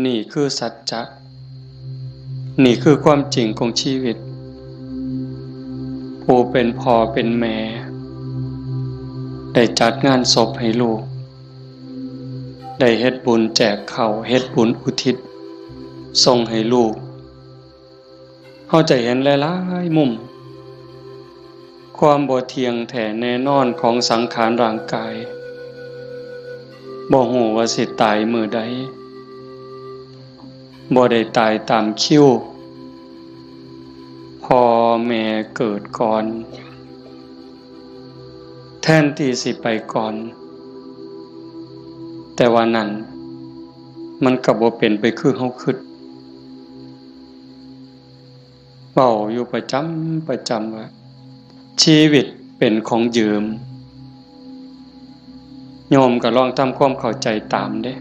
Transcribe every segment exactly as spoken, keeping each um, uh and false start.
นี่คือสัจจะ นี่คือความจริงของชีวิต ผู้เป็นพ่อเป็นแม่ ได้จัดงานศพให้ลูก ได้เฮ็ดบุญแจกข้าว เฮ็ดบุญอุทิศส่งให้ลูก เฮาจะเห็นหลายๆมุม ความบ่เที่ยงแท้แน่นอนของสังขารร่างกาย บ่ฮู้ว่าสิตายมื้อใด บ่ได้ตายตามคิว พ่อแม่เกิดก่อน แทนที่สิไปก่อน แต่ว่านั่น มันก็บ่เป็นไปคือเฮาคิด เว้าอยู่ประจำประจำว่า ชีวิตเป็นของยืม โยมก็ลองทำความเข้าใจตามเด้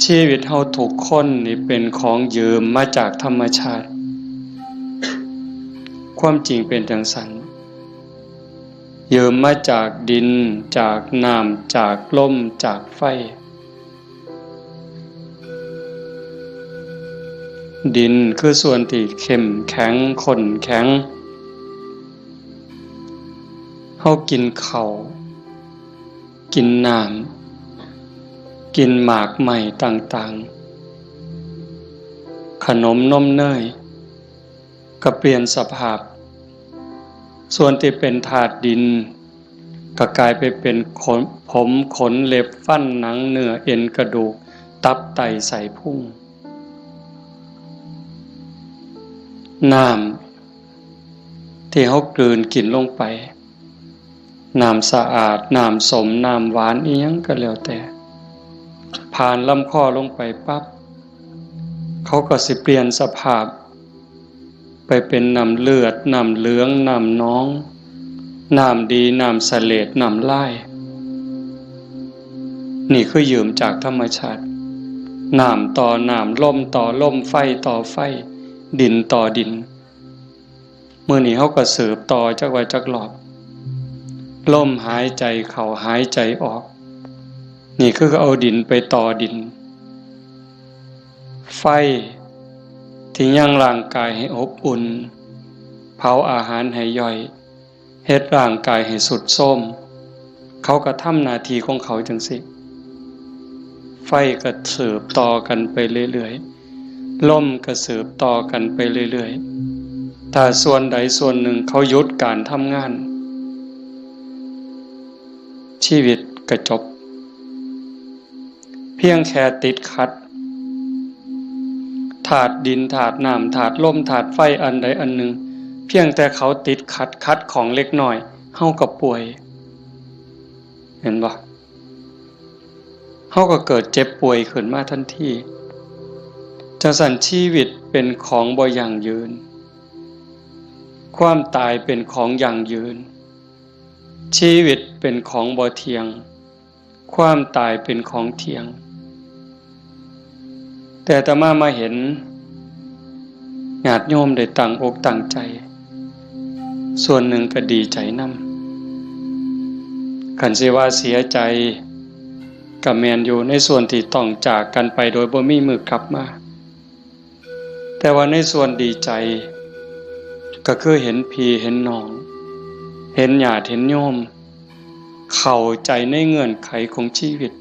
ชีวิตเฮาทุกคนนี่เป็นของยืมมาจากธรรมชาติ ความจริงเป็นจั่งซั้น ยืมมาจากดิน จากน้ำ จากลม จากไฟ ดินคือส่วนที่เข้มแข็ง ข้นแข็ง เฮากินข้าว กินน้ำ กินหมากไม้ต่างๆ ขนมนมเนย ก็เปลี่ยนสภาพ ส่วนที่เป็นธาตุดิน ก็กลายไปเป็นขน ผม ขน เล็บ ฟัน หนัง เนื้อ เอ็น กระดูก ตับ ไต ไส้พุง น้ำที่เฮากลืนกินลงไป น้ำสะอาด น้ำส้ม น้ำหวาน อิหยังก็แล้วแต่ ผ่านลำคอลงไปปั๊บ เขาก็สิเปลี่ยนสภาพ ไปเป็นน้ำเลือด น้ำเหลือง น้ำหนอง น้ำดี น้ำเสลด น้ำลาย นี่คือยืมจากธรรมชาติ น้ำต่อน้ำ ลมต่อลม ไฟต่อไฟ ดินต่อดิน มื้อนี้เฮาก็สืบต่อจักว่าจักรอบ ลมหายใจเข้าหายใจออก นี่คือเอาดินไปต่อดิน ไฟที่ยังร่างกายให้อบอุ่น เผาอาหารให้ย่อย เฮ็ดร่างกายให้ทรุดโทรม เขาก็ทำหน้าที่ของเขาจั่งซี้ ไฟก็สืบต่อกันไปเรื่อยๆ ลมก็สืบต่อกันไปเรื่อยๆ ถ้าส่วนใดส่วนหนึ่งเขาหยุดการทำงาน ชีวิตก็จบ เพียงแค่ติดขัด ธาตุดิน ธาตุน้ำ ธาตุลม ธาตุไฟ อันใดอันหนึ่ง เพียงแต่เขาติดขัด ขัดข้องเล็กน้อย เฮาก็ป่วย เห็นบ่ เฮาก็เกิดเจ็บป่วยขึ้นมาทันที จั่งซั้นชีวิตเป็นของบ่ยั่งยืน ความตายเป็นของยั่งยืน ชีวิตเป็นของบ่เที่ยง ความตายเป็นของเที่ยง แต่อาตมามาเห็น ญาติโยมได้ตั้งอกตั้งใจ ส่วนหนึ่งก็ดีใจนำ คันสิว่าเสียใจ ก็แม่นอยู่ในส่วนที่ต้องจากกันไปโดยบ่มีมื้อกลับมา แต่ว่าในส่วนดีใจ ก็คือเห็นพี่เห็นน้อง เห็นญาติเห็นโยม เข้าใจในเงื่อนไขของชีวิต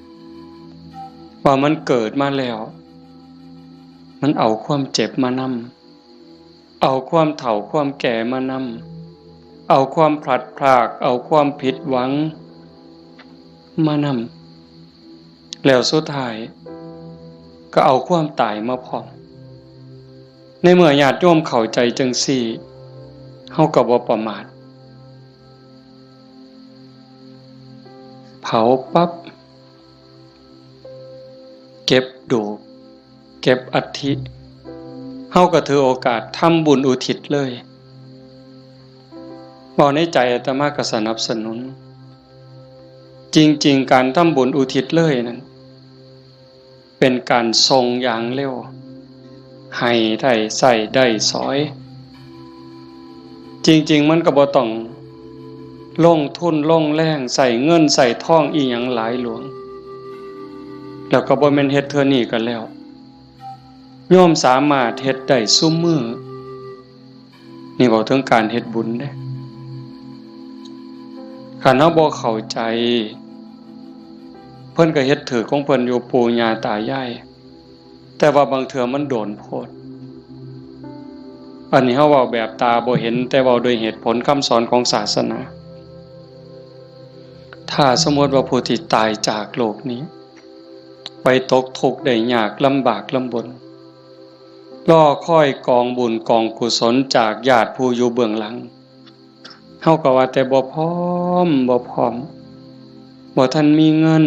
ว่ามันเกิดมาแล้ว มันเอาความเจ็บมานำ เอาความเฒ่าความแก่มานำ เอาความพลัดพราก เอาความผิดหวังมานำ แล้วสุดท้ายก็เอาความตายมาพร้อม ในเมื่อญาติโยมเข้าใจจั่งซี้ เฮาก็บ่ประมาท เผาปั๊บ เก็บดูก เก็บอัฐิ เฮาก็ถือโอกาสทำบุญอุทิศเลย เว้าในใจอาตมาก็สนับสนุน จริงๆ การทำบุญอุทิศเลยนั้น เป็นการส่งอย่างเร็ว ให้ได้ใช้ได้สอย จริงๆ มันก็บ่ต้องลงทุนลงแรง ใช้เงินใช้ทองอิหยังหลายหลวง แล้วก็บ่แม่นเฮ็ดเทื่อนี้ก็แล้ว โยมสามารถเฮ็ดได้ซุมื้อ นี่เว้าถึงการเฮ็ดบุญเด้ คันเฮาบ่เข้าใจ เพิ่นก็เฮ็ดถืกของเพิ่นอยู่ ปู่ย่าตายาย แต่ว่าบางเทื่อมันโดนโพด อันนี้เฮาเว้าแบบตาบ่เห็น แต่เว้าโดยเหตุผลคำสอนของศาสนา ถ้าสมมติว่าผู้ที่ตายจากโลกนี้ ไปตกทุกข์ได้ยากลำบากลำบน รอคอยกองบุญกองกุศลจากญาติผู้อยู่เบื้องหลัง เฮาก็ว่าแต่บ่พร้อม บ่พร้อม บ่ทันมีเงิน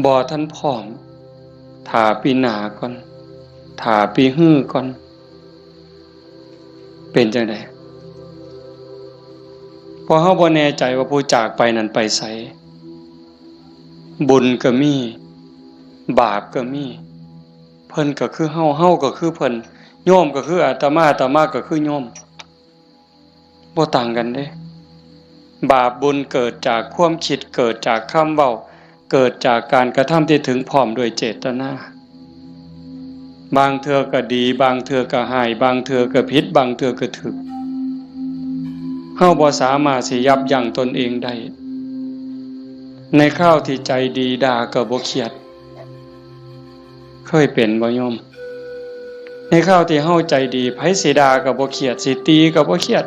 บ่ทันพร้อม ถ้าปีหน้าก่อน ถ้าปีฮือก่อน เป็นจั่งใด เพราะเฮาบ่แน่ใจว่าผู้จากไปนั้นไปไส บุญก็มี บาปก็มี เพิ่นก็คือเฮา เฮาก็คือเพิ่น โยมก็คืออาตมา อาตมาก็คือโยม บ่ต่างกันเด้ บาปบุญเกิดจากความคิด เกิดจากคำเว้า เกิดจากการกระทำที่ถึงพร้อมด้วยเจตนา บางเทื่อก็ดี บางเทื่อก็ฮ้าย บางเทื่อก็ผิด บางเทื่อก็ถูก เฮาบ่สามารถสิยับยั้งตนเองได้ ในคราวที่ใจดีด่าก็บ่เครียด เคยเป็นบ่โยม ในคราวที่เฮาใจดี ไผสิด่าก็บ่เครียด สิตีก็บ่เครียด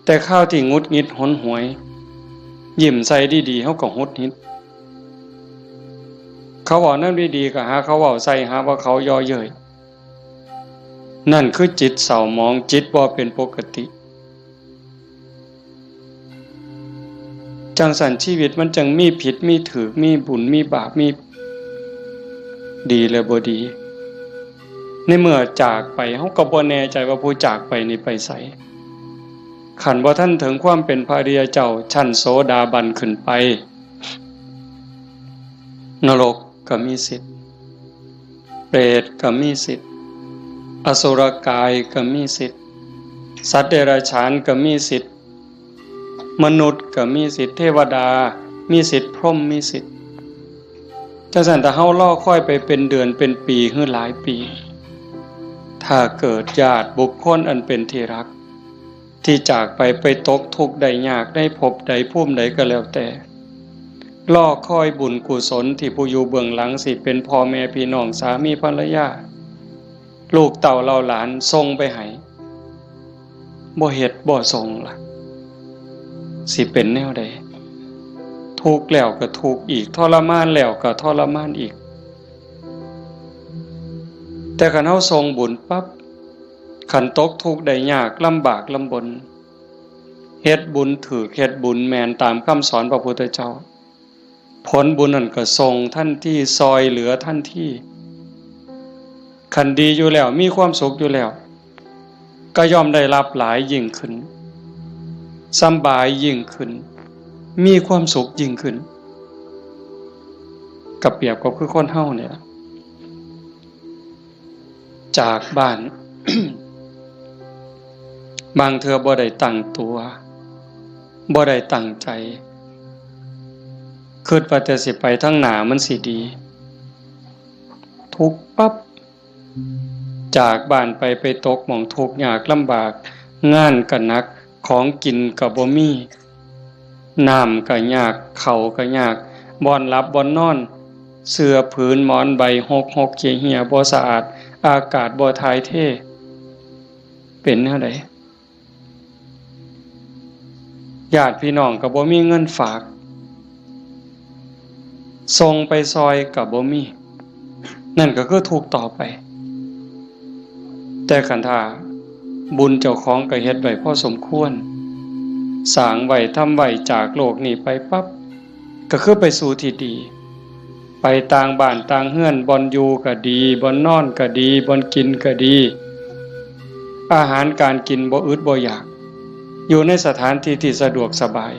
แต่คราวที่หงุดหงิดหนหวย ยิ้มใส่ดีๆ เฮาก็หงุดหงิด เขาเว้าแนวดีๆ ก็หาเขาเว้าใส่ หาว่าเขาเยาะเย้ย นั่นคือจิตเศร้าหมอง จิตบ่เป็นปกติ จั่งซั้นชีวิตมันจั่งมีผิดมีถูก มีบุญมีบาป มีดีและบ่ดี ในเมื่อจากไป เฮาก็บ่แน่ใจว่าผู้จากไปนี่ไปไส คันบ่ทันถึงความเป็นพระอริยเจ้าชั้นโสดาบันขึ้นไป นรกก็มีสิทธิ์ เปรตก็มีสิทธิ์ อสุรกายก็มีสิทธิ์ สัตว์เดรัจฉานก็มีสิทธิ์ มนุษย์ก็มีสิทธิ์ เทวดามีสิทธิ์ พรหมมีสิทธิ์ จั่งซั้นถ้าเฮารอคอยไปเป็นเดือนเป็นปีหรือหลายปี ถ้าเกิดญาติบุคคลอันเป็นที่รัก ที่จากไป ไปตกทุกข์ได้ยากในภพใดภูมิใดก็แล้วแต่ รอคอยบุญกุศลที่ผู้อยู่เบื้องหลัง สิเป็นพ่อแม่พี่น้อง สามีภรรยา ลูกเต้าเหล่าหลานส่งไปให้ บ่เฮ็ดบ่ส่งล่ะ สิเป็นแนวใด ทุกข์แล้วก็ทุกข์อีก ทรมานแล้วก็ทรมานอีก แต่คันเฮาส่งบุญปั๊บ คันตกทุกข์ได้ยากลำบากลำบน เฮ็ดบุญถูก เฮ็ดบุญแม่นตามคำสอนพระพุทธเจ้า ผลบุญนั่นก็ส่งทันที ซ่อยเหลือทันที คันดีอยู่แล้ว มีความสุขอยู่แล้ว ก็ย่อมได้รับหลายยิ่งขึ้น สำบายยิ่งขึ้น มีความสุขยิ่งขึ้น ก็เปรียบกับคือคนเฮานี่ล่ะ จากบ้าน บางเทื่อบ่ได้ตั้งตัว บ่ได้ตั้งใจ คิดว่าแต่สิไปทางหน้ามันสิดี ทุกข์ปั๊บ จากบ้านไป ไปตกหม่องทุกข์ยากลำบาก งานก็หนัก ของกินก็บ่มี น้ำก็ยาก ข้าวก็ยาก บ่อนหลับบ่อนนอน เสื่อผืนหมอนใบหกหกเหี่ยเหี่ย บ่สะอาด อากาศบ่ถ่ายเท เป็นแนวใด ญาติพี่น้องก็บ่มีเงินฝาก ส่งไปซ่อยก็บ่มี นั่นก็คือทุกข์ต่อไป แต่คันถ้าบุญเจ้าของก็เฮ็ดไว้พอสมควร สร้างไว้ ทำไว้ จากโลกนี้ไปปั๊บ ก็คือไปสู่ที่ดี ไปต่างบ้านต่างเฮือน บ่อนอยู่ก็ดี บ่อนนอนก็ดี บ่อนกินก็ดี อาหารการกินบ่อึดบ่อยาก อยู่ในสถานที่ที่สะดวกสบาย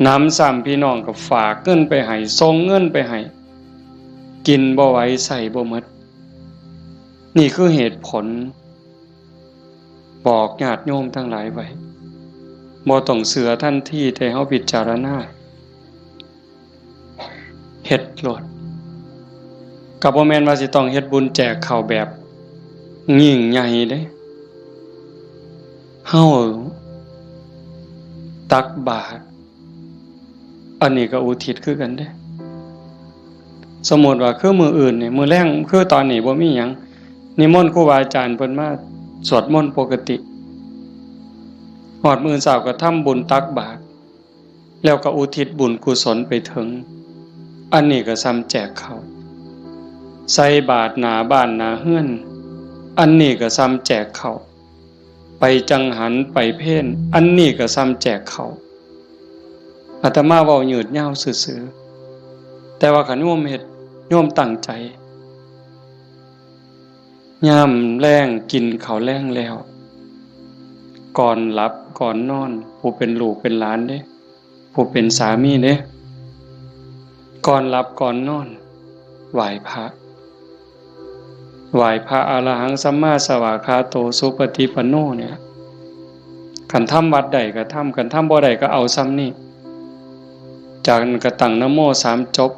หนำซ้ำพี่น้องก็ฝากเงินไปให้ ส่งเงินไปให้ กินบ่ไหว ใช้บ่หมด นี่คือเหตุผล บอกญาติโยมทั้งหลายไว้ บ่ต้องเชื่อทันที แต่เฮาพิจารณา เฮ็ดโลด ก็บ่แม่นว่าสิต้องเฮ็ดบุญแจกข้าวแบบยิ่งใหญ่เด้ เฮาตักบาตร อันนี้ก็อุทิศคือกันเด้ สมมุติว่าคือมื้ออื่นนี่ มื้อแลง คือตอนนี้บ่มีหยัง นิมนต์ครูบาอาจารย์เพิ่นมาสวดมนต์ปกติ ฮอดมื้อเช้าก็ทำบุญตักบาตร แล้วก็อุทิศบุญกุศลไปถึง อันนี้ก็ส่ำแจกข้าว ใส่บาตรหน้าบ้านหน้าเฮือน อันนี้ก็ส่ำแจกข้าว ไปจังหันไปเพล อันนี้ก็ส่ำแจกข้าว อาตมาเว้ายืดยาวซื่อๆ แต่ว่าคันโยมเฮ็ด โยมตั้งใจ ยามแลงกินข้าวแลงแล้ว ก่อนหลับก่อนนอน ผู้เป็นลูกเป็นหลานเด้ ผู้เป็นสามีเด้ ก่อนหลับก่อนนอน ไหว้พระ ไหว้พระอรหังสัมมาสวากขาโตสุปฏิปันโนเนี่ย คันทำวัดใดก็ทำ คันทำบ่ได้ก็เอาส่ำนี้ จากนั้นก็ตั้งนะโมสามจบ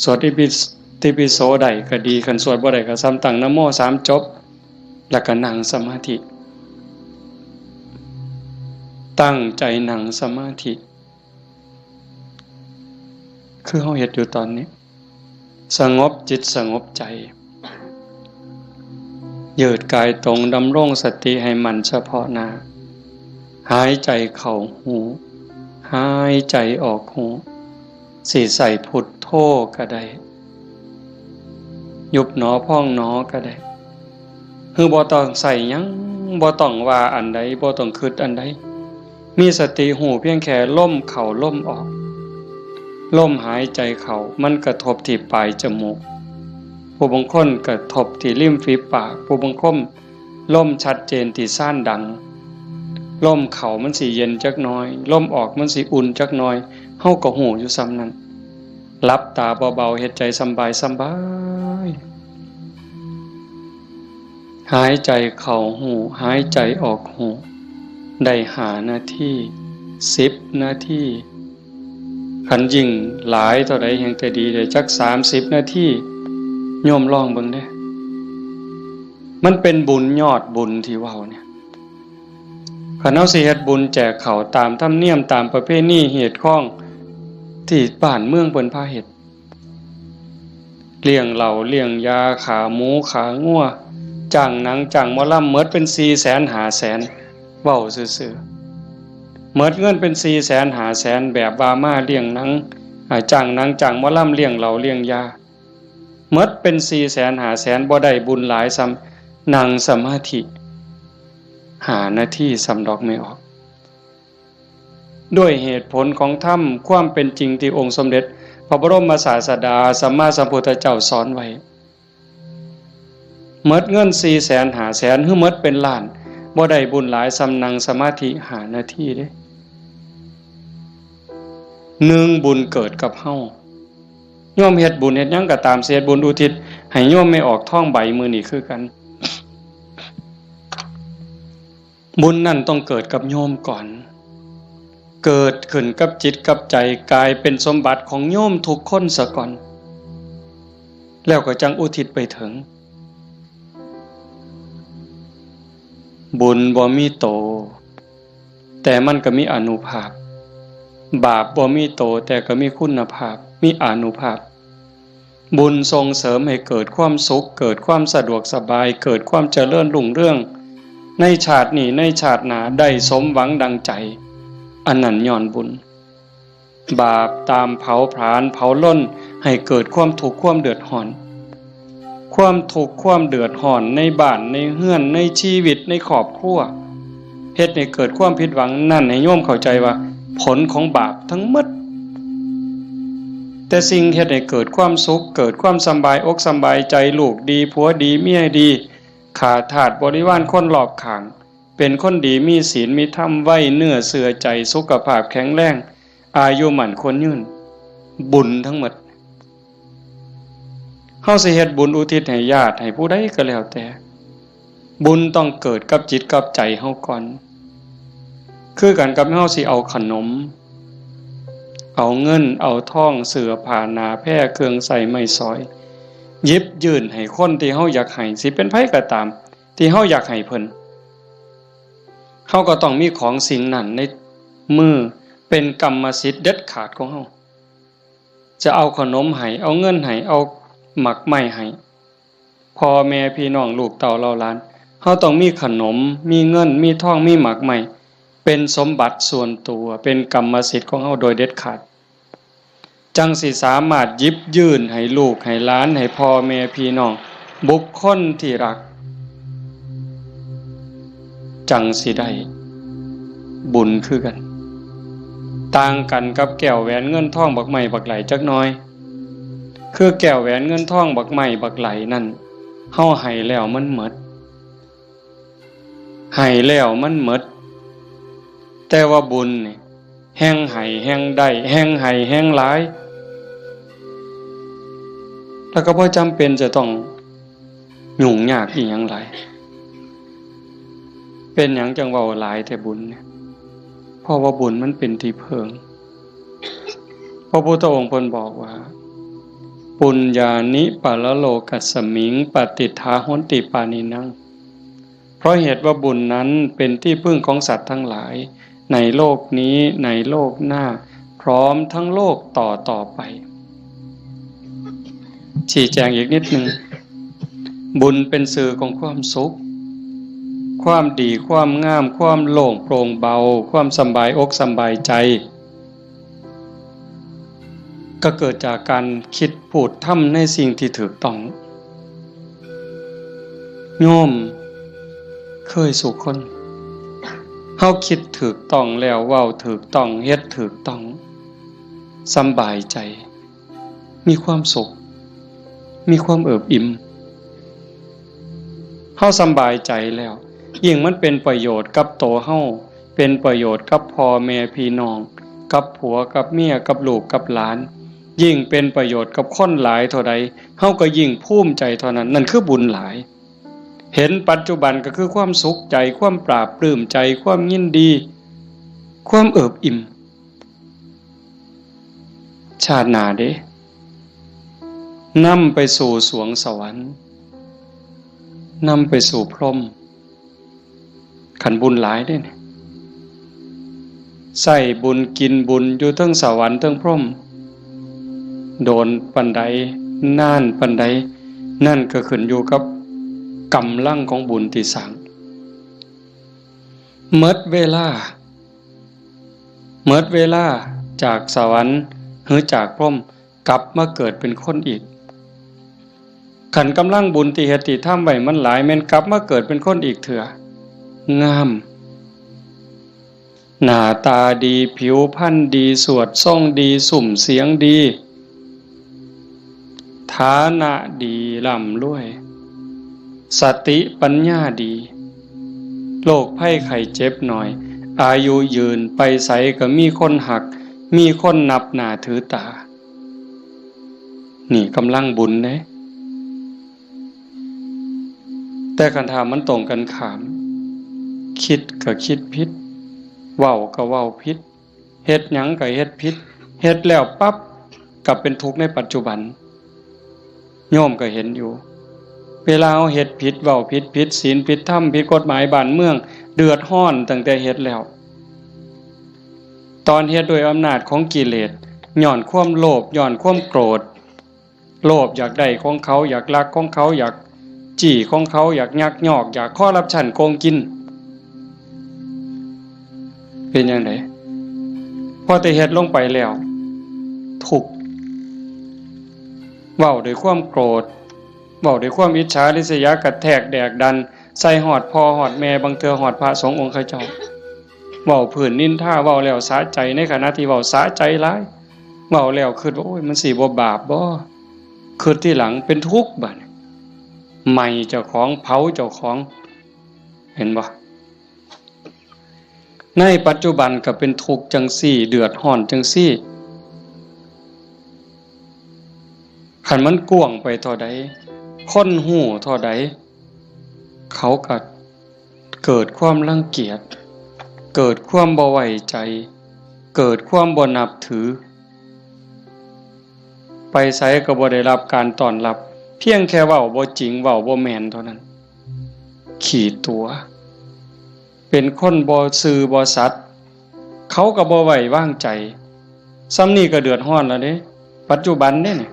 สวดอิติปิโสได้ก็ดี คันสวดบ่ได้ก็ส่ำตั้งนะโมสามจบ แล้วก็นั่งสมาธิ ตั้งใจนั่งสมาธิ คือเฮาเฮ็ดอยู่ตอนนี้ สงบจิตสงบใจ ยืดกายตรง ดำรงสติให้มั่นเฉพาะหน้า หายใจเข้าฮู้ หายใจออกฮู้ สิใส่พุทโธก็ได้ ยุบหนอพองหนอก็ได้ คือบ่ต้องใส่หยัง บ่ต้องว่าอันใด บ่ต้องคิดอันใด มีสติฮู้เพียงแค่ลมเข้าลมออก ลมหายใจเข้ามันกระทบที่ปลายจมูก ผู้บางคนกระทบที่ริมฝีปาก ผู้บางคนลมชัดเจนที่ซานดัง ลมเข้ามันสิเย็นจักหน่อย ลมออกมันสิอุ่นจักหน่อย เฮาก็ฮู้อยู่ส่ำนั้น หลับตาเบาๆ เฮ็ดใจสำบายสำบาย หายใจเข้าฮู้ หายใจออกฮู้ ได้ห้านาที สิบนาที คันยิ่งหลายเท่าใดแฮ่งแต่ดี ได้จักสามสิบนาที โยมลองเบิ่งเด้ มันเป็นบุญยอดบุญที่เว้าเนี่ย คันเฮาสิเฮ็ดบุญแจกข้าวตามธรรมเนียม ตามประเพณีฮีตคองที่บ้านเมืองเพิ่นพาเฮ็ด เลี้ยงเหล้าเลี้ยงยา ฆ่าหมูฆ่างัว จ้างหนังจ้างหมอลำ หมดเป็นสี่แสนห้าแสน เว้าซื่อๆ หมดเงินเป็นสี่แสนห้าแสน แบบว่ามาเลี้ยงหนัง อ่า จ้างหนังจ้างหมอลำ เลี้ยงเหล้าเลี้ยงยา หมดเป็นสี่แสนห้าแสน บ่ได้บุญหลายส่ำนั่งสมาธิห้านาทีส่ำดอก ไม่ออก ด้วยเหตุผลของธรรม ความเป็นจริงที่องค์สมเด็จพระบรมศาสดาสัมมาสัมพุทธเจ้าสอนไว้ หมดเงินสี่แสนห้าแสน หรือหมดเป็นล้าน บ่ได้บุญหลายส่ำนั่งสมาธิห้านาทีเด้ หนึ่ง บุญเกิดกับเฮา โยมเฮ็ดบุญเฮ็ดหยังก็ตาม สิเฮ็ดบุญอุทิศให้โยมแม่ออกทองใบมื้อนี้คือกัน บุญนั่นต้องเกิดกับโยมก่อน เกิดขึ้นกับจิตกับใจ กลายเป็นสมบัติของโยมทุกคนซะก่อน แล้วก็จั่งอุทิศไปถึง บุญบ่มีโต แต่มันก็มีอานุภาพ บาปบ่มีโต แต่ก็มีคุณภาพ มีอานุภาพ บุญส่งเสริมให้เกิดความสุข เกิดความสะดวกสบาย เกิดความเจริญรุ่งเรือง ในชาตินี้ ในชาติหน้า ได้สมหวังดังใจ อันนั้นย้อนบุญ บาปตามเผาผลาญเผาลนให้เกิดความทุกข์ความเดือดร้อน ความทุกข์ความเดือดร้อนในบ้านในเฮือนในชีวิตในครอบครัว เฮ็ดให้เกิดความผิดหวัง นั่นให้โยมเข้าใจว่าผลของบาปทั้งหมด แต่สิ่งเฮ็ดให้เกิดความสุข เกิดความสำบายอกสำบายใจ ลูกดีผัวดีเมียดี ข้าทาสบริวารคนรอบข้าง เป็นคนดีมีศีลมีธรรม ไว้เนื้อเชื่อใจ สุขภาพแข็งแรง อายุมั่นขวัญยืน บุญทั้งหมด เฮาสิเฮ็ดบุญอุทิศให้ญาติให้ผู้ใดก็แล้วแต่ บุญต้องเกิดกับจิตกับใจเฮาก่อน คือกันกับเฮาสิเอาขนม เอาเงินเอาทอง เสื้อผ้าหน้าแพร เครื่องใช้ไม้สอย หยิบยื่นให้คนที่เฮาอยากให้ สิเป็นไผก็ตาม ที่เฮาอยากให้เพิ่น เฮาก็ต้องมีของสิ่งนั้นในมือ เป็นกรรมสิทธิ์เด็ดขาดของเฮา จะเอาขนมให้ เอาเงินให้ เอาหมากไม้ให้ พ่อแม่พี่น้องลูกเต้าเหล่าหลาน เฮาต้องมีขนม มีเงิน มีทอง มีหมากไม้ เป็นสมบัติส่วนตัว เป็นกรรมสิทธิ์ของเฮาโดยเด็ดขาด จั่งสิสามารถหยิบยื่นให้ลูกให้หลาน ให้พ่อแม่พี่น้อง บุคคลที่รัก จั่งสิได้บุญคือกัน ต่างกันกับแก้วแหวนเงินทองบักไม้บักไหลจักหน่อย คือแก้วแหวนเงินทองบักไม้บักไหลนั่น เฮาให้แล้วมันหมด ให้แล้วมันหมด แต่ว่าบุญนี่ แฮ่งให้แฮ่งได้ แฮ่งให้แฮ่งหลาย แล้วก็บ่จำเป็นจะต้องยุ่งยากอีหยังหลาย เป็นหยังจั่งเว้าหลายแต่บุญเนี่ย เพราะว่าบุญมันเป็นที่เพิ่ง พระพุทธองค์เพิ่นบอกว่า ปุญญานิปะระโลกัสสมิง ปะติฏฐาหอนติปาณินัง เพราะเหตุว่าบุญนั้นเป็นที่พึ่งของสัตว์ทั้งหลาย ในโลกนี้ ในโลกหน้า พร้อมทั้งโลกต่อต่อไป ชี้แจงอีกนิดหนึ่ง บุญเป็นสื่อของความสุข ความดี ความงาม ความโล่งโปร่งเบา ความสำบายอกสำบายใจ ก็เกิดจากการคิดพูดทำในสิ่งที่ถูกต้อง โยมเคยสู่คน เฮาคิดถูกต้องแล้ว เว้าถูกต้อง เฮ็ดถูกต้อง สำบายใจ มีความสุข มีความเอิบอิ่ม เฮาสำบายใจแล้ว ยิ่งมันเป็นประโยชน์กับตัวเฮา เป็นประโยชน์กับพ่อแม่พี่น้อง กับผัวกับเมีย กับลูกกับหลาน ยิ่งเป็นประโยชน์กับคนหลายเท่าใด เฮาก็ยิ่งภูมิใจเท่านั้น นั่นคือบุญหลาย เห็นปัจจุบันก็คือความสุขใจ ความปลาบปลื้มใจ ความยินดี ความเอิบอิ่ม ชาติหน้าเด้ นำไปสู่สวงสวรรค์ นำไปสู่พรหม คันบุญหลายเด้เนี่ย ใช้บุญกินบุญอยู่เทิงสวรรค์เทิงพรหม โดนปานใด นานปานใด นั่นก็ขึ้นอยู่กับกำลังของบุญที่สร้าง หมดเวลา หมดเวลาจากสวรรค์หรือจากพรหม กลับมาเกิดเป็นคนอีก คันกำลังบุญที่เฮ็ดที่ทำไว้มันหลาย แม่นกลับมาเกิดเป็นคนอีกเทื่อ งาม หน้าตาดี ผิวพรรณดี สวดทรงดี ซุ่มเสียงดี ฐานะดี ร่ำรวย สติปัญญาดี โรคภัยไข้เจ็บน้อย อายุยืน ไปไสก็มีคนฮัก มีคนนับหน้าถือตา นี่กำลังบุญเด้ แต่คันถ้ามันตรงกันข้าม คิดก็คิดผิด เว้าก็เว้าผิด เฮ็ดหยังก็เฮ็ดผิด เฮ็ดแล้วปั๊บ กลับเป็นทุกข์ในปัจจุบัน โยมก็เห็นอยู่ เวลาเฮาเฮ็ดผิด เว้าผิด ผิดศีล ผิดธรรม ผิดกฎหมายบ้านเมือง เดือดร้อนตั้งแต่เฮ็ดแล้ว ตอนเฮ็ดด้วยอำนาจของกิเลส ย้อนความโลภ ย้อนความโกรธ โลภอยากได้ของเขา อยากลักของเขา อยากจี้ของเขา อยากยักยอก อยากคอร์รัปชัน โกงกิน เป็นจั่งใด พอแต่เฮ็ดลงไปแล้ว ทุกข์ เว้าด้วยความโกรธ เว้าด้วยความอิจฉาริษยา กระแทกแดกดัน ใส่ฮอดพ่อฮอดแม่ บางเทื่อฮอดพระสงฆ์องค์เขาเจ้า เว้าพื้นนินทา เว้าแล้วสะใจ ในขณะที่เว้าสะใจหลาย เว้าแล้วคิดว่า โอ้ย มันสิบ่บาปบ่ คิดทีหลังเป็นทุกข์บัดนี้ ไหม้เจ้าของ เผาเจ้าของ เห็นบ่ ในปัจจุบันก็เป็นทุกข์จั่งซี้ เดือดร้อนจั่งซี้ คันมันกว้างไปเท่าใด คนฮู้เท่าใด เขาก็เกิดความรังเกียจ เกิดความบ่ไว้ใจ เกิดความบ่นับถือ ไปไสก็บ่ได้รับการต้อนรับ เพียงแค่เว้าบ่จริง เว้าบ่แม่นเท่านั้น ขี้ตั๋ว เป็นคนบ่ซื่อบ่สัตย์ เขาก็บ่ไว้วางใจ ส่ำนี้ก็เดือดร้อนแล้วเด้ ปัจจุบันเด้นี่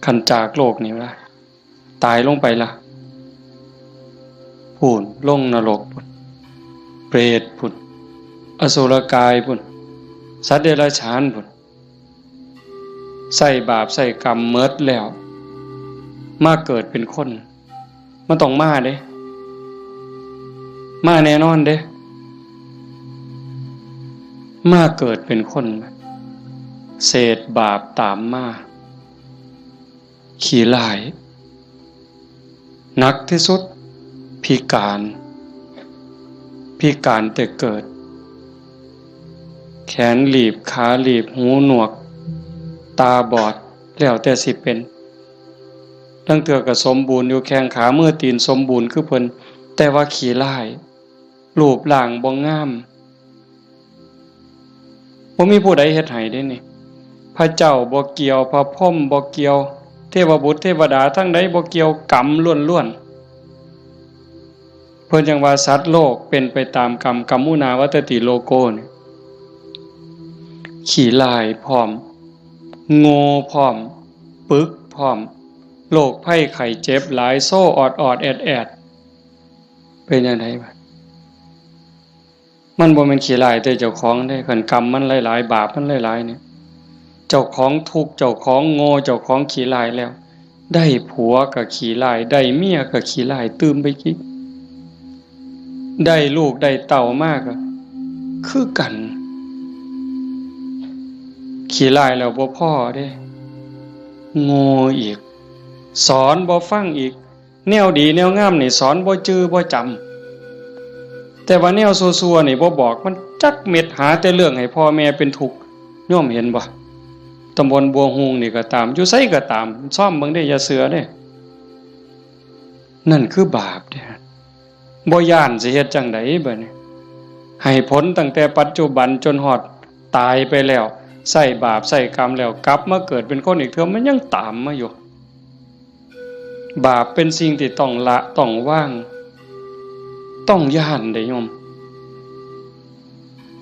คันจากโลกนี้ว่า ตายลงไปล่ะ พู้น ลงนรกพู้น เปรตพู้น อสุรกายพู้น สัตว์เดรัจฉานพู้น ใช้บาปใช้กรรมหมดแล้ว มาเกิดเป็นคน มันต้องมาเด้ มาแน่นอนเด้ มาเกิดเป็นคน เศษบาปตามมา ขี้ร้าย หนักที่สุด พิการ พิการแต่เกิด แขนหลีบ ขาหลีบ หูหนวก ตาบอด แล้วแต่สิเป็น ลางเทื่อก็สมบูรณ์อยู่ แข้งขามือตีนสมบูรณ์คือเพิ่น แต่ว่าขี้ร้าย รูปร่างบ่งาม บ่มีผู้ใดเฮ็ดให้เด้นี่ พระเจ้าบ่เกี่ยว พระพรหมบ่เกี่ยว เทวบุตรเทวดาทั้งใดบ่เกี่ยว กรรมล้วนๆ เพิ่นจั่งว่าสัตว์โลกเป็นไปตามกรรม กัมมุนาวัตติโลโกนี่ ขี้ร้ายพร้อม โง่พร้อม ปึกพร้อม โรคภัยไข้เจ็บหลาย โซออดๆ แอดๆ เป็นจั่งใดบาด มันบ่แม่นขี้ร้ายแต่เจ้าของเด้ คันกรรมมันหลายๆ บาปมันหลายๆ เนี่ย เจ้าของทุกข์ เจ้าของโง่ เจ้าของขี้ร้ายแล้ว ได้ผัวก็ขี้ร้าย ได้เมียก็ขี้ร้ายตื่มไปอีก ได้ลูกได้เต้ามาก็คือกัน ขี้ร้ายแล้วบ่พอเด้ โง่อีก สอนบ่ฟังอีก แนวดีแนวงามนี่สอนบ่จื่อบ่จำ แต่ว่าแนวซั่วๆ นี่บ่บอกมันจักเม็ด หาแต่เรื่องให้พ่อแม่เป็นทุกข์ โยมเห็นบ่ ตำบลบัวฮูงนี่ก็ตาม อยู่ไสก็ตาม ซ่อมเบิ่งเด้ อย่าเชื่อเด้ นั่นคือบาปเด้ บ่ย้านสิเฮ็ดจั่งใดบัดนี้ ให้ผลตั้งแต่ปัจจุบันจนฮอดตายไปแล้ว ใช้บาปใช้กรรมแล้ว กลับมาเกิดเป็นคนอีกเทื่อ มันยังตามมาอยู่ บาปเป็นสิ่งที่ต้องละต้องวาง ต้องย้านเด้โยม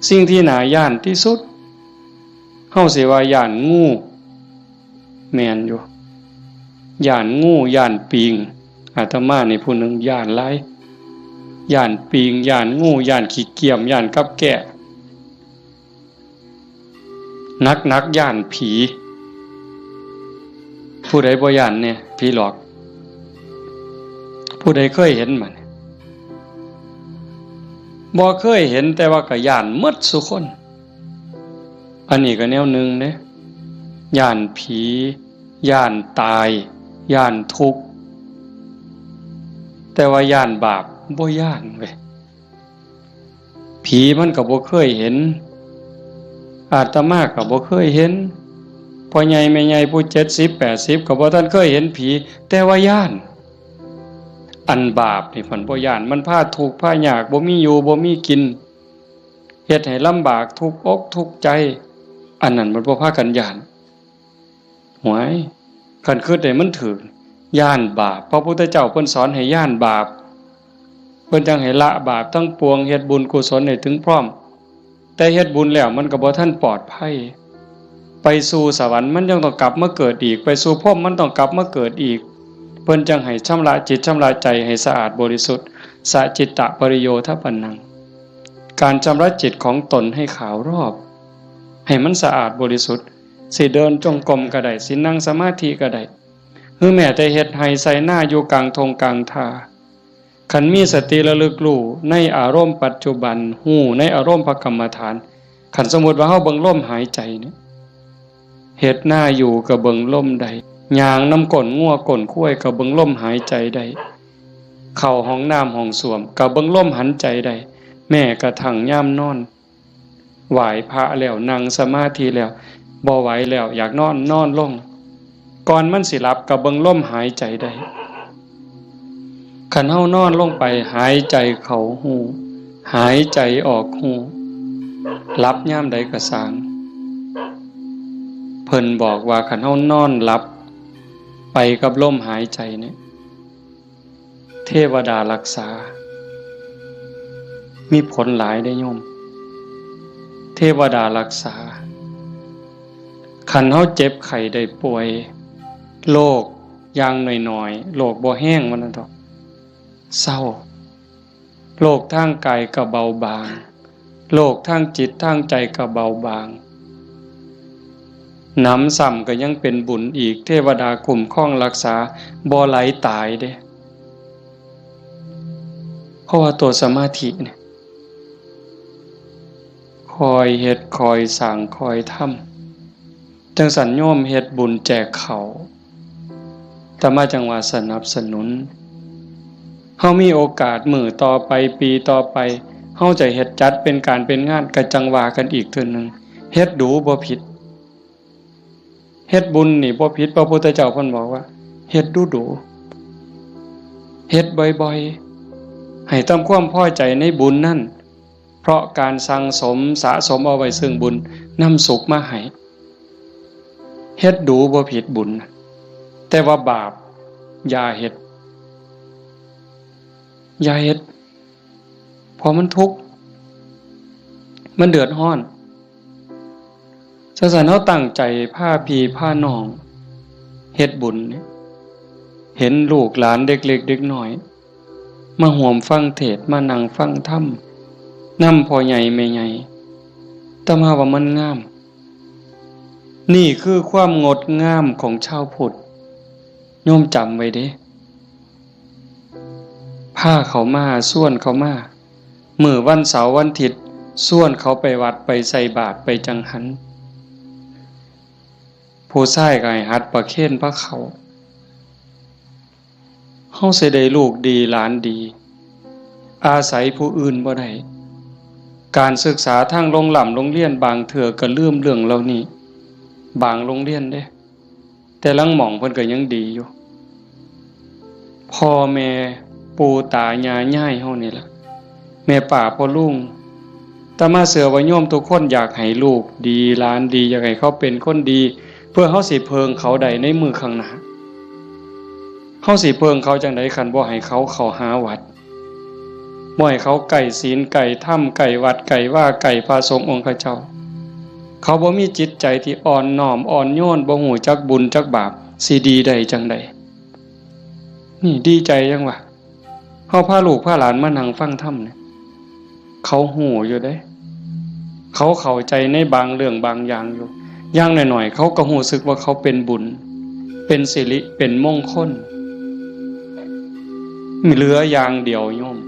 สิ่งที่น่าย้านที่สุด เฮาสิว่าย้านงู แม่นอยู่ ย้านงู ย้านปิง อาตมานี่ผู้หนึ่งย้านหลาย ย้านปิง ย้านงู ย้านขี้เกียม ย้านกับแก้ หนักๆ ย้านผี ผู้ใดบ่ย้านแน่ ผีหลอก ผู้ใดเคยเห็นบ่เนี่ย บ่เคยเห็น แต่ว่าก็ย้านหมดซุคน อันนี้ก็แนวหนึ่งเด้ ย้านผี ย้านตาย ย้านทุกข์ แต่ว่าย้านบาปบ่ย้านเว้ย ผีมันก็บ่เคยเห็น อาตมาก็บ่เคยเห็น พ่อใหญ่แม่ใหญ่ผู้เจ็ดสิบแปดสิบก็บ่ทันเคยเห็นผี แต่ว่าย้าน อันบาปนี่เพิ่นบ่ย้าน มันพาทุกข์พายาก บ่มีอยู่บ่มีกิน เฮ็ดให้ลำบากทุกข์อกทุกข์ใจ อันนั้นมันบ่พากันย้าน หวย คันคิดให้มันถูก ย้านบาป พระพุทธเจ้าเพิ่นสอนให้ย้านบาป เพิ่นจั่งให้ละบาปทั้งปวง เฮ็ดบุญกุศลให้ถึงพร้อม แต่เฮ็ดบุญแล้วมันก็บ่ทันปลอดภัย ไปสู่สวรรค์มันยังต้องกลับมาเกิดอีก ไปสู่พรหมมันต้องกลับมาเกิดอีก เพิ่นจั่งให้ชำระจิตชำระใจให้สะอาดบริสุทธิ์ สะจิตตะปริโยทปปันนัง การชำระจิตของตนให้ขาวรอบ ให้มันสะอาดบริสุทธิ์ สิเดินจงกรมก็ได้ สินั่งสมาธิก็ได้ หรือแม้แต่เฮ็ดไร่ไถนาอยู่กลางท่งกลางท่า คันมีสติระลึกรู้ในอารมณ์ปัจจุบัน รู้ในอารมณ์พระกรรมฐาน คันสมมุติว่าเฮาเบิ่งลมหายใจเนี่ย เฮ็ดนาอยู่ก็เบิ่งลมได้ ย่างนำก้นงัวก้นควายก็เบิ่งลมหายใจได้ เข้าห้องน้ำห้องส้วมก็เบิ่งลมหายใจได้ แม้กระทั่งยามนอน ไหว้พระแล้ว นั่งสมาธิแล้ว บ่ไหวแล้ว อยากนอน นอนลง ก่อนมันสิหลับก็เบิ่งลมหายใจได้ คันเฮานอนลงไป หายใจเข้ารู้ หายใจออกรู้ หลับยามใดก็ซ่าง เพิ่นบอกว่าคันเฮานอนหลับไปกับลมหายใจเนี่ย เทวดารักษา มีผลหลายเด้อโยม เทวดารักษา คันเฮาเจ็บไข้ได้ป่วย โรคอย่างน้อยๆ โรคบ่แฮงว่าซั่นเถาะ เซา โรคทางกายก็เบาบาง โรคทางจิตทางใจก็เบาบาง หนำซ้ำก็ยังเป็นบุญอีก เทวดาคุ้มครองรักษา บ่ไหลตายเด้ เพราะว่าตัวสมาธิเนี่ย คอยเฮ็ด คอยสร้าง คอยทำ จั่งซั้นโยมเฮ็ดบุญแจกข้าว อาตมาจั่งว่าสนับสนุน เฮามีโอกาสมื้อต่อไป ปีต่อไป เฮาจะเฮ็ดจัดเป็นการเป็นงาน ก็จั่งว่ากันอีกเทื่อหนึ่ง เฮ็ดดูบ่ผิด เฮ็ดบุญนี่บ่ผิด พระพุทธเจ้าเพิ่นบอกว่า เฮ็ดดูดู เฮ็ดบ่อยๆ ให้ทำความพอใจในบุญนั่น เพราะการสั่งสมสะสมเอาไว้ซึ่งบุญ นำสุขมาให้ เฮ็ดดูบ่ผิดบุญ แต่ว่าบาป อย่าเฮ็ด อย่าเฮ็ด เพราะมันทุกข์ มันเดือดร้อน จั่งซั้นเฮาตั้งใจพาพี่พาน้องเฮ็ดบุญเนี่ย เห็นลูกหลานเด็กเล็กเด็กน้อย มาร่วมฟังเทศน์ มานั่งฟังธรรม นำพ่อใหญ่แม่ใหญ่ อาตมาว่ามันงาม นี่คือความงดงามของชาวพุทธ โยมจำไว้เด้ พาเขามา ชวนเขามา มื้อวันเสาร์วันอาทิตย์ ชวนเขาไปวัด ไปใส่บาตร ไปจังหัน ผู้ชายก็ให้หัดประเคนพาเข้า เฮาสิได้ลูกดีหลานดี อาศัยผู้อื่นบ่ได้ การศึกษาทางโรงร่ำโรงเรียนบางเทื่อก็ลืมเรื่องเหล่านี้ บางโรงเรียนเด้ แต่ลางหม่องเพิ่นก็ยังดีอยู่ พ่อแม่ปู่ตายายยายเฮานี่ล่ะ แม่ป้าพ่อลุง อาตมาเชื่อว่าโยมทุกคนอยากให้ลูกดีหลานดี อยากให้เขาเป็นคนดี เพื่อเฮาสิเพิ่งเขาได้ในมื้อข้างหน้า เฮาสิเพิ่งเขาจั่งใดคันบ่ให้เขาเข้าหาวัด บ่ให้เขาใกล้ศีลใกล้ธรรม ใกล้วัดใกล้วา ใกล้พระสงฆ์องค์ข้าเจ้า เขาบ่มีจิตใจที่อ่อนน้อมอ่อนโยน บ่ฮู้จักบุญจักบาป สิดีได้จั่งใด นี่ดีใจจั่งวะ เฮาพาลูกพาหลานมานั่งฟังธรรมเนี่ย เขาฮู้อยู่เด้ เขาเข้าใจในบางเรื่องบางอย่างอยู่ อย่างน้อยๆ เขาก็ฮู้สึกว่าเขาเป็นบุญ เป็นสิริ เป็นมงคล เหลืออย่างเดียวโยม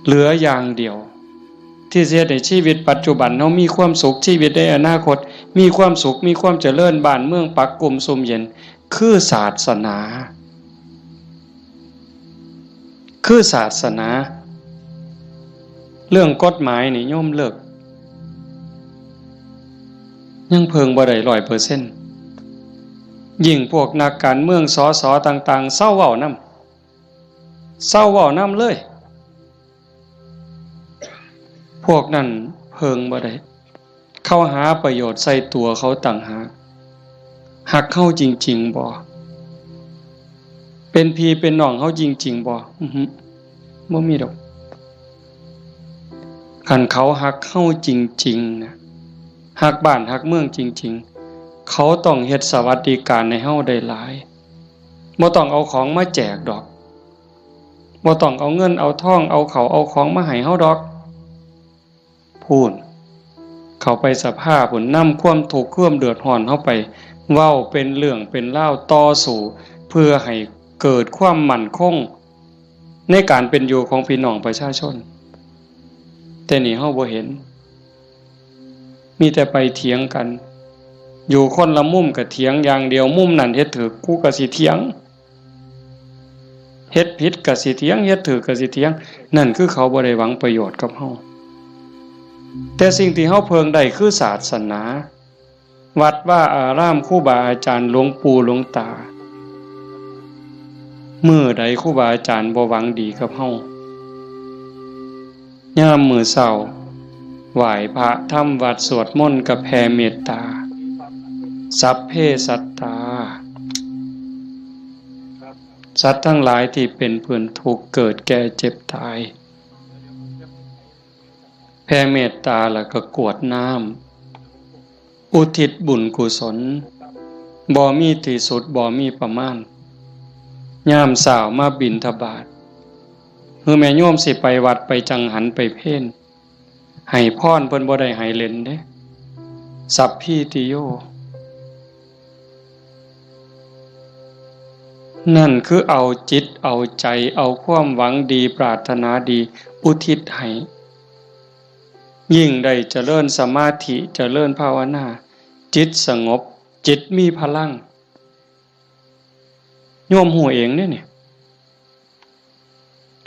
เหลืออย่างเดียว ที่สิเฮ็ดให้ชีวิตปัจจุบันเฮามีความสุข ชีวิตในอนาคตมีความสุข มีความเจริญ บ้านเมืองปักกุมซุ่มเย็น คือศาสนา คือศาสนา เรื่องกฎหมายนี่โยมเลิก ยังเพิ่งบ่ได้ร้อยเปอร์เซ็นต์ ยิ่งพวกนักการเมือง สส ต่างๆ เซาเว้านำ เซาเว้านำเลย พวกนั้นเพิ่งบ่ได้ เขาหาประโยชน์ใส่ตัวเขาต่างหาก ฮักเฮาจริงๆบ่ เป็นพี่เป็นน้องเฮาจริงๆบ่ อื้อหือ บ่มีดอก คันเขาฮักเฮาจริงๆ นะ ฮักบ้านฮักเมืองจริงๆ เขาต้องเฮ็ดสวัสดิการให้เฮาได้หลาย บ่ต้องเอาของมาแจกดอก บ่ต้องเอาเงินเอาทอง เอาข้าวเอาของมาให้เฮาดอก พู้น เข้าไปสภาพู้น นำความทุกข์ความเดือดร้อนเฮาไป เว้าเป็นเรื่องเป็นราว ต่อสู้ เพื่อให้เกิดความมั่นคง ในการเป็นอยู่ของพี่น้องประชาชน แต่นี่เฮาบ่เห็น มีแต่ไปเถียงกัน อยู่คนละมุมก็เถียงอย่างเดียว มุมนั้นเฮ็ดถูก กูก็สิเถียง เฮ็ดผิดก็สิเถียง เฮ็ดถูกก็สิเถียง นั่นคือเขาบ่ได้หวังประโยชน์กับเฮา แต่สิ่งที่เฮาเพิ่งได้คือศาสนา วัดวาอาราม ครูบาอาจารย์ หลวงปู่หลวงตา มื้อใดครูบาอาจารย์บ่หวังดีกับเฮา ยามมื้อเช้า ไหว้พระทำวัตรสวดมนต์กับแผ่เมตตา สัพเพสัตตา สัตว์ทั้งหลายที่เป็นเพื่อนทุกข์เกิดแก่เจ็บตาย แผ่เมตตาแล้วก็กรวดน้ำ อุทิศบุญกุศล บ่มีที่สุด บ่มีประมาณ ยามเช้ามาบิณฑบาต คือแม่โยมสิไปวัดไปจังหันไปเพล ให้พรเพิ่นบ่ได้ให้เล่นเด้ สัพพีติโย นั่นคือเอาจิตเอาใจ เอาความหวังดีปรารถนาดีอุทิศให้ ยิ่งได้เจริญสมาธิเจริญภาวนา จิตสงบ จิตมีพลัง โยมฮู้เองเด้เนี่ย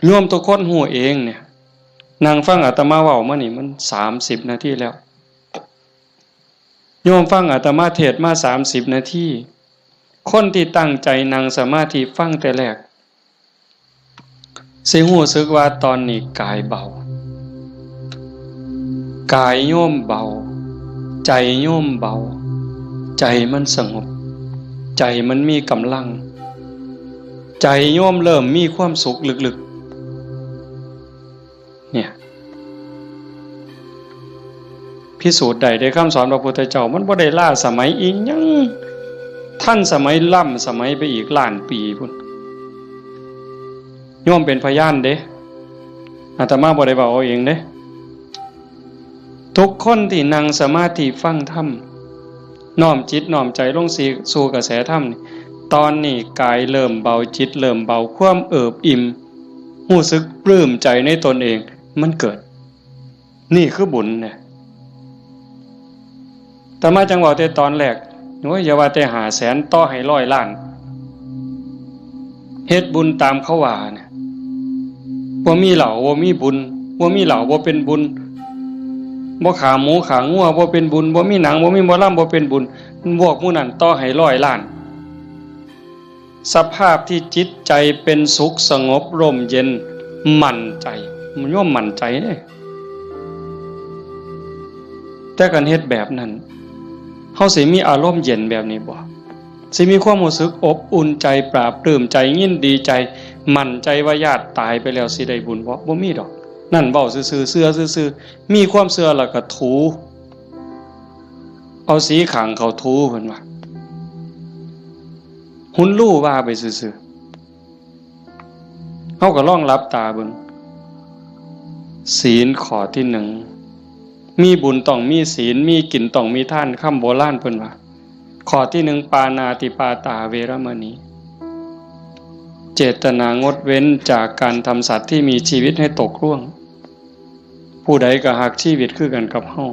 โยมทุกคนฮู้เองเนี่ย นั่งฟังอาตมาเว้ามานี่มันสามสิบนาทีแล้ว โยมฟังอาตมาเทศน์มาสามสิบนาที คนที่ตั้งใจนั่งสมาธิฟังแต่แรก สิฮู้สึกว่าตอนนี้กายเบา กายโยมเบา ใจโยมเบา ใจมันสงบ ใจมันมีกำลัง ใจโยมเริ่มมีความสุขลึกๆ เนี่ย พิสูจน์ได้เด้ คำสอนพระพุทธเจ้า มันบ่ได้ล้าสมัยอีหยัง ทันสมัยล้ำสมัยไปอีกล้านปีพุ้น โยมเป็นพยานเด้ อาตมาบ่ได้เว้าเอาเองเด้ ทุกคนที่นั่งสมาธิฟังธรรม น้อมจิตน้อมใจลงสู่กระแสธรรมนี่ ตอนนี้กายเริ่มเบา จิตเริ่มเบา ความเอิบอิ่ม รู้สึกปลื้มใจในตนเอง มันเกิด นี่คือบุญเนี่ย อาตมาจั่งเว้าแต่ตอนแรก โอ้ย อย่าว่าแต่ห้าแสน ต่อให้ร้อยล้าน เฮ็ดบุญตามเขาว่าเนี่ย บ่มีเหล้าบ่มีบุญ บ่มีเหล้าบ่เป็นบุญ บ่ฆ่าหมูฆ่างัวบ่เป็นบุญ บ่มีหนังบ่มีหมอลำบ่เป็นบุญ พวกหมู่นั้นต่อให้ร้อยล้าน สภาพที่จิตใจเป็นสุขสงบร่มเย็น มั่นใจ มันย่อมมั่นใจเด้ แต่การเฮ็ดแบบนั้น เฮาสิมีอารมณ์เย็นแบบนี้บ่ สิมีความรู้สึกอบอุ่นใจ ปลาบปลื้มใจ ยินดีใจ มั่นใจว่าญาติตายไปแล้วสิได้บุญบ่ บ่มีดอก นั่นเว้าซื่อๆ เชื่อซื่อๆ มีความเชื่อแล้วก็ถู เอาสีข้างเขาถูเพิ่นว่า หุนลู่ว่าไปซื่อๆ เฮาก็ลองหลับตาเบิ่ง ศีลข้อที่หนึ่ง มีบุญต้องมีศีล มีกินต้องมีทาน คำโบราณเพิ่นว่า ข้อที่หนึ่ง ปาณาติปาตาเวรมณี เจตนางดเว้นจากการทำสัตว์ที่มีชีวิตให้ตกร่วง ผู้ใดก็ฮักชีวิตคือกันกับเฮา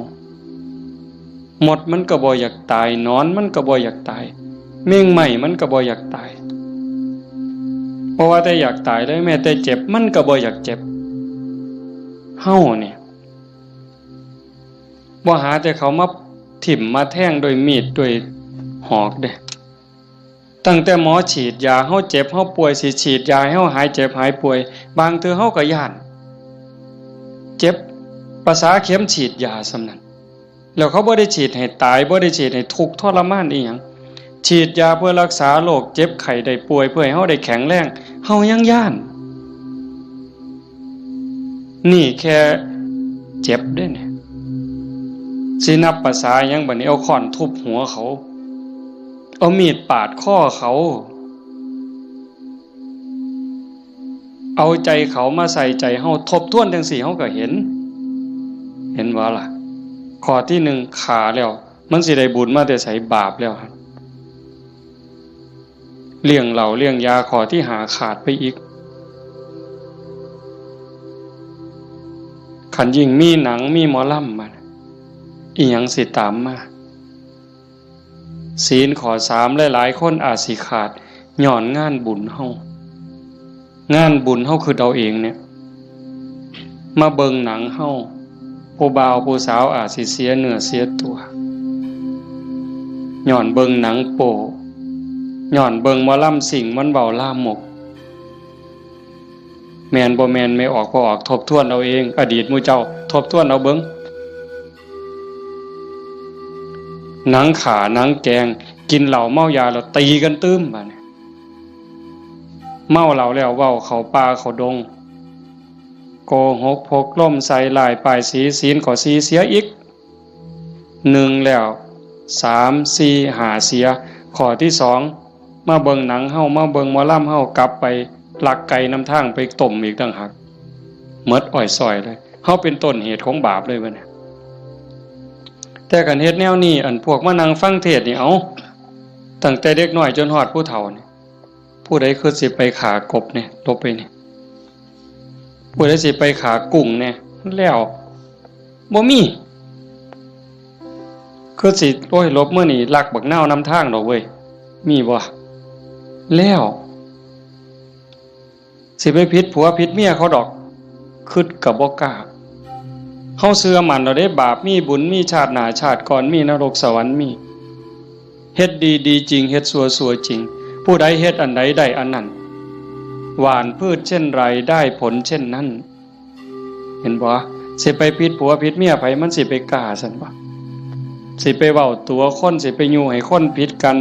มดมันก็บ่อยากตาย หนอนมันก็บ่อยากตาย แมงไหม้มันก็บ่อยากตาย เพราะว่าแต่อยากตายเลย แม้แต่เจ็บมันก็บ่อยากเจ็บ เฮาเนี่ย บ่หาแต่เขามาถิ่มมาแทงด้วยมีดด้วยหอกเด้ ตั้งแต่หมอฉีดยา เฮาเจ็บเฮาป่วย สิฉีดยาให้เฮาหายเจ็บหายป่วย บางเทื่อเฮาก็ย้าน เจ็บประสาเข็มฉีดยาส่ำนั้น แล้วเขาบ่ได้ฉีดให้ตาย บ่ได้ฉีดให้ทุกข์ทรมานอีหยัง ฉีดยาเพื่อรักษาโรคเจ็บไข้ได้ป่วย เพื่อให้เฮาได้แข็งแรง เฮายังย้าน นี่แค่เจ็บเด้เนี่ย สินับประสาหยังบัดนี้ เอาค้อนทุบหัวเขา เอามีดปาดคอเขา เอาใจเขามาใส่ใจเฮา ทบทวนจั่งซี้เฮาก็เห็น เห็นบ่ล่ะ ข้อที่หนึ่งฆ่าแล้ว มันสิได้บุญมาแต่ไส บาปแล้วหั่น เลี้ยงเหล้าเลี้ยงยาข้อที่ห้าขาดไปอีก คันยิ่งมีหนังมีหมอลำมา อีหยังสิตามมา ศีลข้อสามหลายๆคนอาจสิขาด ย้อนงานบุญเฮา งานบุญเฮาคิดเอาเองเนี่ย มาเบิ่งหนังเฮา ผู้บ่าวผู้สาวอาจสิเสียเนื้อเสียตัว ย้อนเบิ่งหนังโป๊ ย้อนเบิ่งหมอลำซิ่งมันเว้าลามก แม่นบ่แม่น แม่ออกบ่ออก ทบทวนเอาเอง อดีตหมู่เจ้า ทบทวนเอาเบิ่ง หนังฆ่าหนังแกล้ง กินเหล้าเมายาแล้วตีกันตื่มบาดนี้ เมาเหล้าแล้วเว้าเข้าป่าเข้าดง โกหกพกลมใส่ร้ายป้ายสี ศีลข้อสี่เสียอีก หนึ่งแล้ว สาม สี่ ห้า เสีย ข้อที่สอง มาเบิ่งหนังเฮา มาเบิ่งหมอลำเฮา กลับไปลักไก่นำทางไปต้มอีกต่างหาก หมดอ้อยส้อยเลย เฮาเป็นต้นเหตุของบาปเลยบัดนี้ แต่คันเฮ็ดแนวนี้ อันพวกมานั่งฟังเทศน์นี่ เอ้า ตั้งแต่เด็กน้อยจนฮอดผู้เฒ่านี่ ผู้ใดคือสิไปฆ่ากบเนี่ย หลบไปนี่ ผู้ใดสิไปฆ่ากุ้งเนี่ย แล้ว บ่มี คือสิ โอ้ย หลบมื้อนี้ลักบักนาวนำทางดอกเว้ย มีบ่ แล้ว สิไปผิดผัวผิดเมียเขาดอก คิดก็บ่กล้า เฮาเชื่อมั่นแล้วเด้ บาปมีบุญมี ชาติหน้าชาติก่อนมี นรกสวรรค์มี เฮ็ดดีดีจริง เฮ็ดชั่วชั่วจริง ผู้ใดเฮ็ดอันใดได้อันนั้น หว่านพืชเช่นไรได้ผลเช่นนั้น เห็นบ่ สิไปผิดผัวผิดเมียไผ มันสิไปกล้าซั่นบ่ สิไปเว้าตั๋วคน สิไปยุให้คนผิดกัน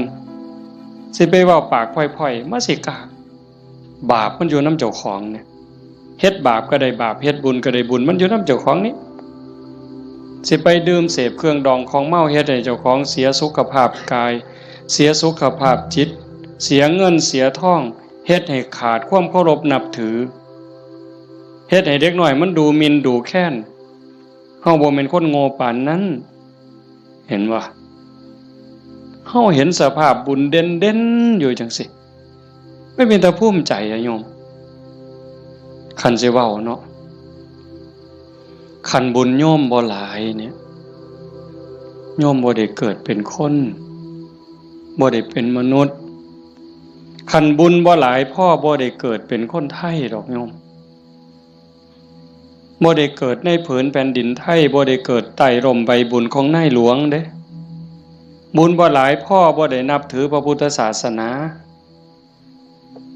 สิไปเว้าปากพร่อยๆ มันสิกล้า บาปมันอยู่นำเจ้าของเนี่ย เฮ็ดบาปก็ได้บาป เฮ็ดบุญก็ได้บุญ มันอยู่นำเจ้าของนี่ สิไปดื่มเสพเครื่องดองของเมา เฮ็ดให้เจ้าของเสียสุขภาพกาย เสียสุขภาพจิต เสียเงินเสียทอง เฮ็ดให้ขาดความเคารพนับถือ เฮ็ดให้เด็กน้อยมันดูหมิ่นดูแคลน เฮาบ่แม่นคนโง่ปานนั้น เห็นบ่ เฮาเห็นสภาพบุญเด่นๆ อยู่จังซี่ มันเป็นตาภูมิใจอะโยม คันสิเว้าเนาะ คันบุญโยมบ่หลายเนี่ย โยมบ่ได้เกิดเป็นคน บ่ได้เป็นมนุษย์ คันบุญบ่หลายพอ บ่ได้เกิดเป็นคนไทยดอกโยม บ่ได้เกิดในผืนแผ่นดินไทย บ่ได้เกิดใต้ร่มใบบุญของนายหลวงเด้ บุญบ่หลายพอ บ่ได้นับถือพระพุทธศาสนา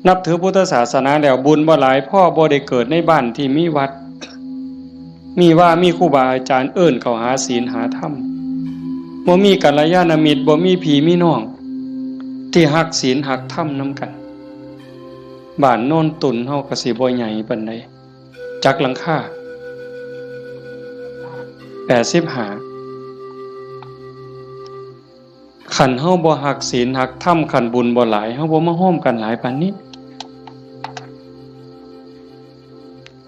นับถือพุทธศาสนาแล้ว บุญบ่หลายพอ บ่ได้เกิดในบ้านที่มีวัด มีวา มีครูบาอาจารย์เอิ้นเข้าหาศีลหาธรรม บ่มีกัลยาณมิตร บ่มีพี่มีน้อง ที่ฮักศีลฮักธรรมนำกัน บ้านโนนตุ่นเฮาก็สิบ่ใหญ่ปานใด จักหลังคา แปดสิบห้า คันเฮาบ่ฮักศีลฮักธรรม คันบุญบ่หลาย เฮาบ่มาโฮมกันหลายปานนี้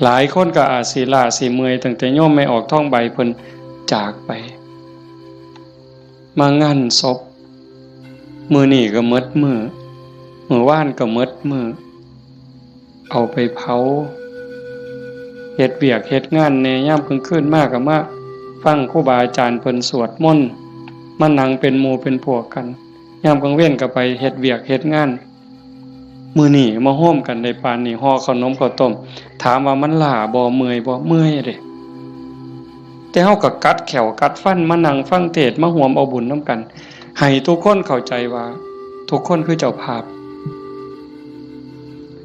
หลายคนก็อาจสิล้าสิเมื่อย ตั้งแต่โยมแม่ออกทองใบเพิ่นจากไป มางานศพ มื้อนี้ก็หมดมื้อ มื้อวานก็หมดมื้อ เอาไปเผา เฮ็ดเวียกเฮ็ดงานแหน่ ยามกลางคืนมาก็มาฟังครูบาอาจารย์เพิ่นสวดมนต์ มานั่งเป็นหมู่เป็นพวกกัน ยามกลางเว็นก็ไปเฮ็ดเวียกเฮ็ดงาน มื้อนี้มาโฮมกันได้ปานนี้ ห่อขนมข้าวต้ม ถามว่ามันล้าบ่ เมื่อยบ่ เมื่อยเด้ แต่เฮาก็กัดแข้วกัดฟันมานั่งฟังเทศน์ มาร่วมเอาบุญนำกัน ให้ทุกคนเข้าใจว่าทุกคนคือเจ้าภาพ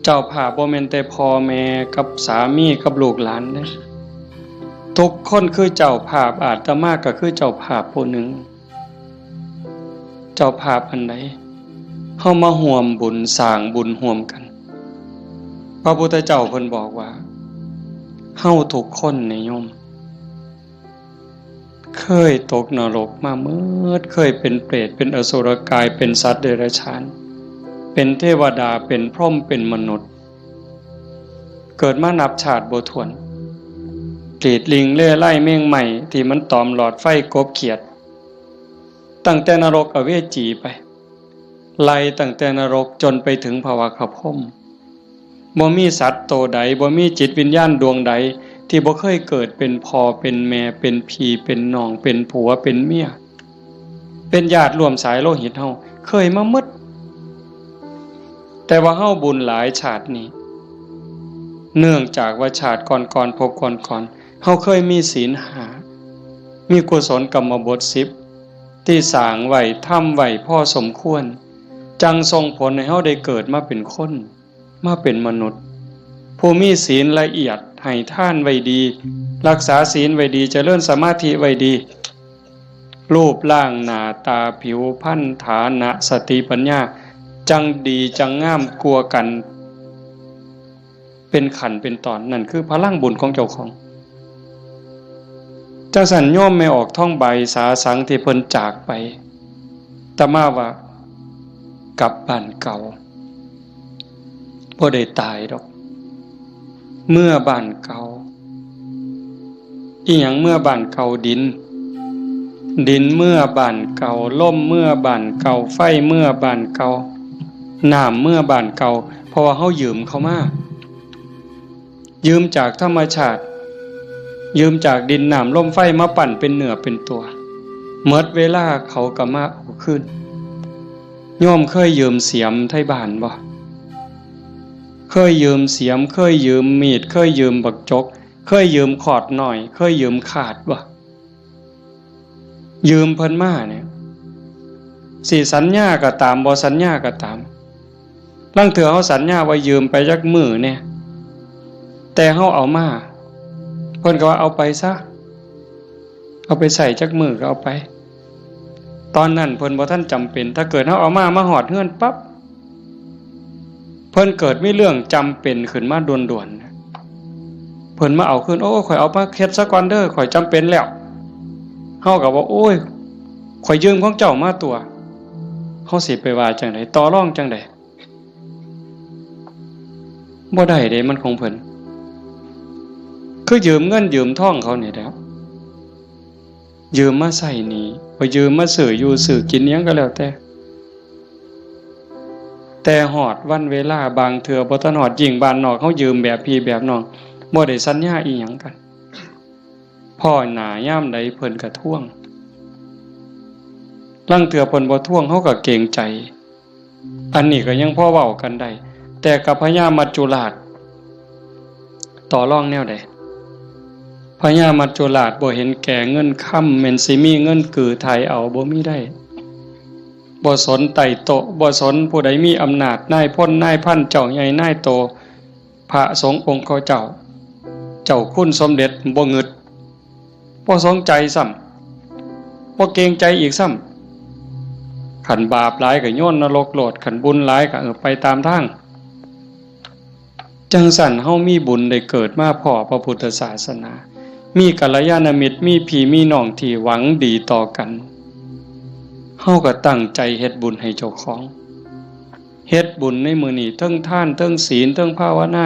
เจ้าภาพบ่แม่นแต่พ่อแม่กับสามีกับลูกหลานเด้ ทุกคนคือเจ้าภาพ อาตมาก็คือเจ้าภาพผู้หนึ่ง เจ้าภาพอันใด เฮามาร่วมบุญสร้างบุญร่วมกัน พระพุทธเจ้าเพิ่นบอกว่า เฮาทุกคนนี่โยม เคยตกนรกมาหมด เคยเป็นเปรต เป็นอสุรกาย เป็นสัตว์เดรัจฉาน เป็นเทวดา เป็นพรหม เป็นมนุษย์ เกิดมานับชาติบ่ถ้วน กรีดลิงเล่ไล่แมงไหม้ที่มันตอมหลอดไฟกบเขียด ตั้งแต่นรกอเวจีไป ไล่ตั้งแต่นรกจนไปถึงภวคพรหม บ่มีสัตว์โตใด บ่มีจิตวิญญาณดวงใด ที่บ่เคยเกิดเป็นพ่อเป็นแม่ เป็นพี่เป็นน้อง เป็นผัวเป็นเมีย เป็นญาติร่วมสายโลหิตเฮา เคยมาหมด แต่ว่าเฮาบุญหลายชาตินี้ เนื่องจากว่าชาติก่อนๆ ภพก่อนๆ เฮาเคยมีศีลห้า มีกุศลกรรมบทสิบ ที่สร้างไว้ ทำไว้พอสมควร จั่งส่งผลให้เฮาได้เกิดมาเป็นคน มาเป็นมนุษย์ ผู้มีศีลละเอียด ให้ทานไว้ดี รักษาศีลไว้ดี เจริญสมาธิไว้ดี รูปร่างหน้าตาผิวพรรณ ฐานะ สติปัญญา จั่งดีจั่งงามกว่ากัน เป็นขั้นเป็นตอน นั่นคือพลังบุญของเจ้าของ จั่งซั้นโยมแม่ออกทองใบสาสังที่เพิ่นจากไป อาตมาว่ากลับบ้านเก่า บ่ได้ตายดอก เมือบ้านเก่า อิหยังเมือบ้านเก่า ดิน ดินเมือบ้านเก่า ลมเมือบ้านเก่า ไฟเมือบ้านเก่า น้ำเมือบ้านเก่า เพราะว่าเฮายืมเขามา ยืมจากธรรมชาติ ยืมจากดินน้ำลมไฟมาปั้นเป็นเนื้อเป็นตัว หมดเวลาเขาก็มาเอาคืน โยมเคยยืมเสียมไทบ้านบ่ เคยยืมเสียม เคยยืมมีด เคยยืมบักจก เคยยืมขอดน้อย เคยยืมคาดบ่ ยืมเพิ่นมาเนี่ย สิสัญญาก็ตาม บ่สัญญาก็ตาม ลางเทื่อเฮาสัญญาว่ายืมไปจักมื้อเนี่ย แต่เฮาเอามา เพิ่นก็ว่าเอาไปซะ เอาไปใช้จักมื้อก็เอาไป ตอนนั้นเพิ่นบ่ทันจำเป็น ถ้าเกิดเฮาเอามา มาฮอดเฮือนปั๊บ เพิ่นเกิดมีเรื่องจำเป็นขึ้นมาด่วนๆ เพิ่นมาเอาคืน โอ้ ข้อยเอามาเฮ็ดซะก่อนเด้อ ข้อยจำเป็นแล้ว เฮาก็ว่า โอ้ย ข้อยยืมของเจ้ามาตัว เฮาสิไปว่าจั่งใด ต่อรองจั่งใด บ่ได้เด้ มันของเพิ่น คือยืมเงินยืมทองเขานี่แหละ ยืมมาใช้หนี้ บ่ยืมมาซื้ออยู่ซื้อกินอิหยังก็แล้วแต่ แต่ฮอดวันเวลาบางเทื่อบ่ทันฮอด ยิ่งบ้านนอกเฮายืมแบบพี่แบบน้อง บ่ได้สัญญาอิหยังกัน พ้อหน้ายามใดเพิ่นก็ทวง ลางเทื่อเพิ่นบ่ทวงเฮาก็เกรงใจ อันนี้ก็ยังพอเว้ากันได้ แต่กับพญามัจจุราช ต่อรองแนวใด พญามัจจุราชบ่เห็นแก่เงินคำ แม่นสิมีเงินกือไถ่เอา บ่มีได้ บ่สนไต่โต๊ะ บ่สนผู้ใดมีอำนาจ นายพลนายพัน เจ้าใหญ่นายโต พระสงฆ์องค์เขาเจ้า เจ้าคุณสมเด็จ บ่งึด บ่สนใจซ้ำ บ่เกรงใจอีกซ้ำ คันบาปหลายก็โยนนรกโลด คันบุญหลายก็ เออ ไปตามทาง จั่งซั้นเฮามีบุญได้เกิดมาพ้อพระพุทธศาสนา มีกัลยาณมิตร มีพี่มีน้องที่หวังดีต่อกัน เฮาก็ตั้งใจเฮ็ดบุญให้เจ้าของ เฮ็ดบุญในมื้อนี้ เทิงทาน เทิงศีล เทิงภาวนา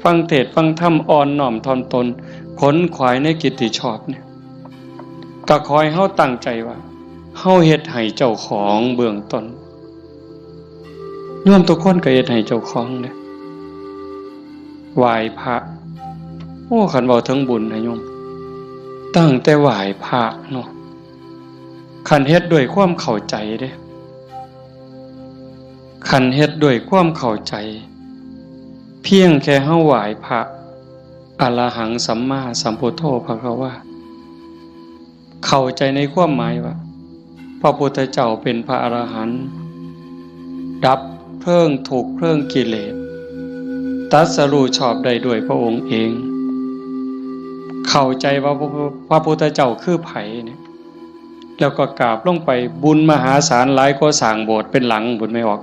ฟังเทศน์ฟังธรรม อ่อนน้อมถ่อมตน ขนขวายในกิตติชอบเนี่ย ก็ขอให้เฮาตั้งใจว่า เฮาเฮ็ดให้เจ้าของเบื้องต้น โยมทุกคนก็เฮ็ดให้เจ้าของเด้ ไหว้พระ โอ้ คันเว้าถึงบุญนะโยม ตั้งแต่ไหว้พระเนาะ คันเฮ็ดด้วยความเข้าใจเด้ คันเฮ็ดด้วยความเข้าใจ เพียงแค่เฮาไหว้พระ อะระหังสัมมาสัมพุทโธภะคะวา เข้าใจในความหมายว่า พระพุทธเจ้าเป็นพระอรหันต์ ดับเพลิงทุกข์เพลิงกิเลส ตรัสรู้ชอบได้ด้วยพระองค์เอง เข้าใจว่าพระ พระพุทธเจ้าคือไผเนี่ย แล้วก็กราบลงไป บุญมหาศาลหลายกว่าสร้างโบสถ์เป็นหลัง บุญไม่ออก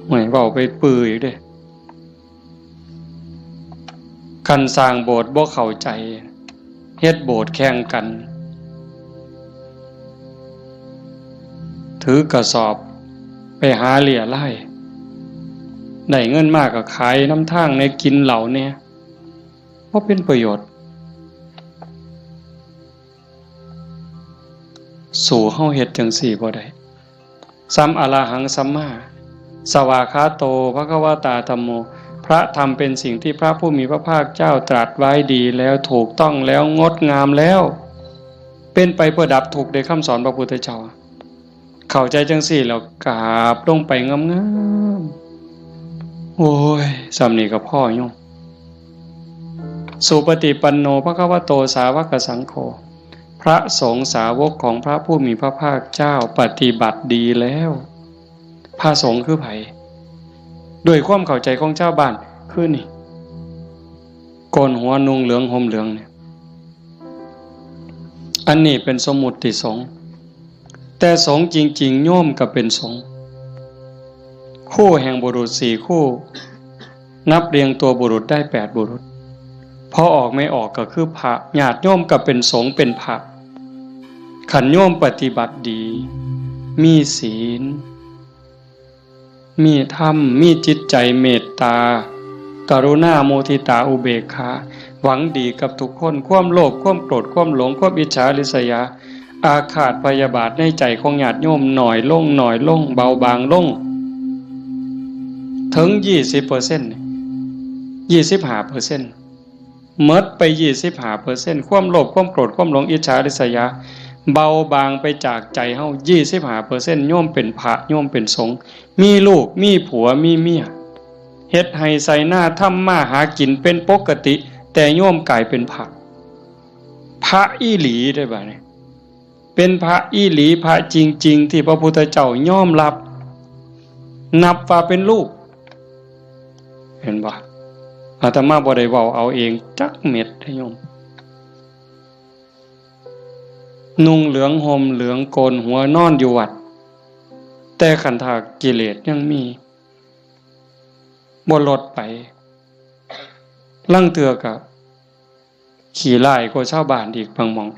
ไม่เว้าไปปื้ออีกเด้ คันสร้างโบสถ์บ่เข้าใจ เฮ็ดโบสถ์แข่งกัน ถือกระสอบไปหาเรี่ยไล่ ได้เงินมาก็ขายนำทางแหน่ กินเหล้าแหน่ บ่เป็นประโยชน์ สู้เฮาเฮ็ดจั่งซี้บ่ได้ สัมอะระหังสัมมา สวากขาโต ภะคะวะตา ธัมโม พระธรรมเป็นสิ่งที่พระผู้มีพระภาคเจ้าตรัสไว้ดีแล้ว ถูกต้องแล้ว งดงามแล้ว เป็นไปเพื่อดับทุกข์ ได้คำสอนพระพุทธเจ้า เข้าใจจั่งซี้แล้วกราบลงไปงามๆ โอ้ย ส่ำนี้ก็พอโยม สุปฏิปันโน ภะคะวะโต สาวกสังโฆ พระสงฆ์สาวกของพระผู้มีพระภาคเจ้าปฏิบัติดีแล้ว พระสงฆ์คือไผ ด้วยความเข้าใจของชาวบ้าน คือนี่ โกนหัวนุ่งเหลืองห่มเหลืองเนี่ย อันนี้เป็นสมมุติสงฆ์ แต่สงฆ์จริงๆ โยมก็เป็นสงฆ์ คู่แห่งบุรุษสี่คู่ นับเรียงตัวบุรุษได้แปดบุรุษ พอออกไม่ออกก็คือพระ ญาติโยมก็เป็นสงฆ์เป็นพระ คันโยมปฏิบัติดี มีศีล มีธรรม มีจิตใจเมตตา กรุณา มุทิตา อุเบกขา หวังดีกับทุกคน ความโลภ ความโกรธ ความหลง ความอิจฉาริษยา อาฆาตพยาบาทในใจของญาติโยมน้อยลง น้อยลง เบาบางลง ถึงยี่สิบเปอร์เซ็นต์ ยี่สิบห้าเปอร์เซ็นต์ หมดไปยี่สิบห้าเปอร์เซ็นต์ ความโลภ ความโกรธ ความหลง อิจฉาริษยา เบาบางไปจากใจเฮา ยี่สิบห้าเปอร์เซ็นต์ โยมเป็นพระ โยมเป็นสงฆ์ มีลูก มีผัว มีเมีย เฮ็ดไฮ่ไถนา ทำมาหากินเป็นปกติ แต่โยมกลายเป็นพระ พระอีหลีได้บ่เนี่ย เป็นพระอีหลี พระจริงๆ ที่พระพุทธเจ้ายอมรับ นับว่าเป็นลูก เห็นบ่ อาตมาบ่ได้เว้าเอาเองจักเม็ดเด้อโยม นุ่งเหลืองห่มเหลืองโกนหัวนอนอยู่วัด แต่คันถ้ากิเลสยังมี บ่ลดไป ลางเทื่อก็ขี้ร้ายกว่าชาวบ้านอีกบางหม่อง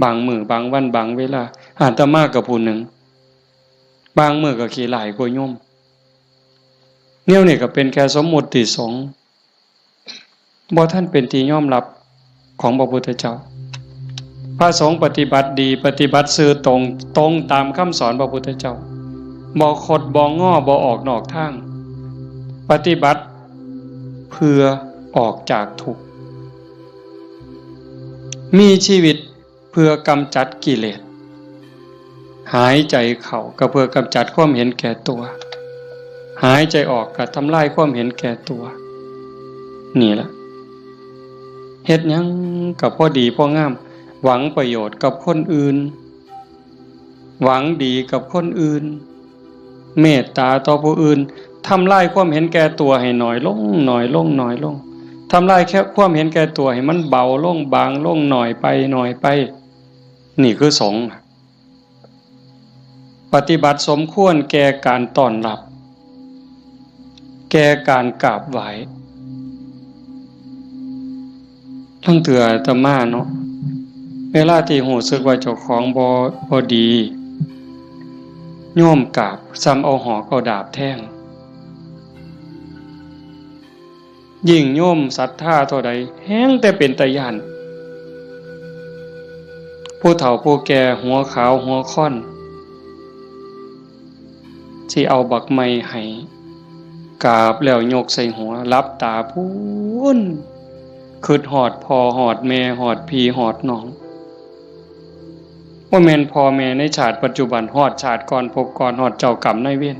บางมื้อบางวันบางเวลา อาตมาก็ผู้หนึ่ง บางมื้อก็ขี้ร้ายกว่าโยม แนวนี้ก็เป็นแค่สมมุติสงฆ์ บ่ทันเป็นที่ยอมรับของพระพุทธเจ้า พระสงฆ์ปฏิบัติดี ปฏิบัติซื่อตรง ตรงตามคำสอนพระพุทธเจ้า บ่คดบ่งอ บ่ออกนอกทาง ปฏิบัติเพื่อออกจากทุกข์ มีชีวิตเพื่อกำจัดกิเลส หายใจเข้าก็เพื่อกำจัดความเห็นแก่ตัว หายใจออกก็ทำลายความเห็นแก่ตัว นี่ล่ะ เฮ็ดหยังก็พอดีพองาม หวังประโยชน์กับคนอื่น หวังดีกับคนอื่น เมตตาต่อผู้อื่น ทำลายความเห็นแก่ตัวให้น้อยลง น้อยลง น้อยลง ทำลายแค่ความเห็นแก่ตัวให้มันเบาลง บางลง น้อยไป น้อยไป นี่คือสงฆ์ ปฏิบัติสมควรแก่การต้อนรับ แก่การกราบไหว้ ลางเทื่ออาตมาเนาะ เวลาที่รู้สึกว่าเจ้าของบ่ บ่ดี โยมกราบ ส่ำเอาหอกเอาดาบแทง ยิ่งโยมศรัทธาเท่าใด แฮ่งแต่เป็นตาย้าน ผู้เฒ่าผู้แก่หัวขาวหัวค่อน สิเอาบักไม้ให้ กราบแล้วยกใส่หัว หลับตาพู้น คิดฮอดพ่อฮอดแม่ ฮอดพี่ฮอดน้อง บ่แม่นพ่อแม่ในชาติปัจจุบัน ฮอดชาติก่อนภพก่อน ฮอดเจ้ากรรมนายเวร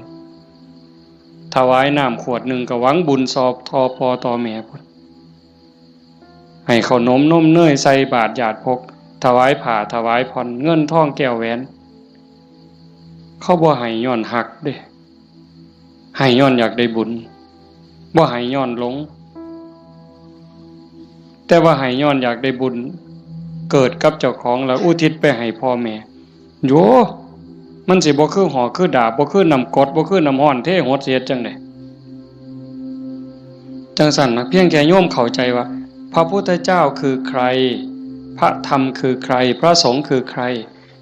ถวายน้ำขวดหนึ่งก็หวังบุญซอบต่อพ่อต่อแม่พุ้น ให้ข้าวนมนมเนยใส่บาตรญาติพก ถวายผ้าถวายผ่อน เงินทองแก้วแหวน เขาบ่ให้ย้อนฮักเด้ ให้ย้อนอยากได้บุญ บ่ให้ย้อนหลง แต่ว่าให้ย้อนอยากได้บุญ เกิดกับเจ้าของแล้วอุทิศไปให้พ่อแม่ โย มันสิบ่คือหอกคือดาบ บ่คือน้ำกรด บ่คือน้ำร้อนเทหด สิเฮ็ดจั่งใด จั่งซั้นนะ เพียงแค่โยมเข้าใจว่า พระพุทธเจ้าคือใคร พระธรรมคือใคร พระสงฆ์คือใคร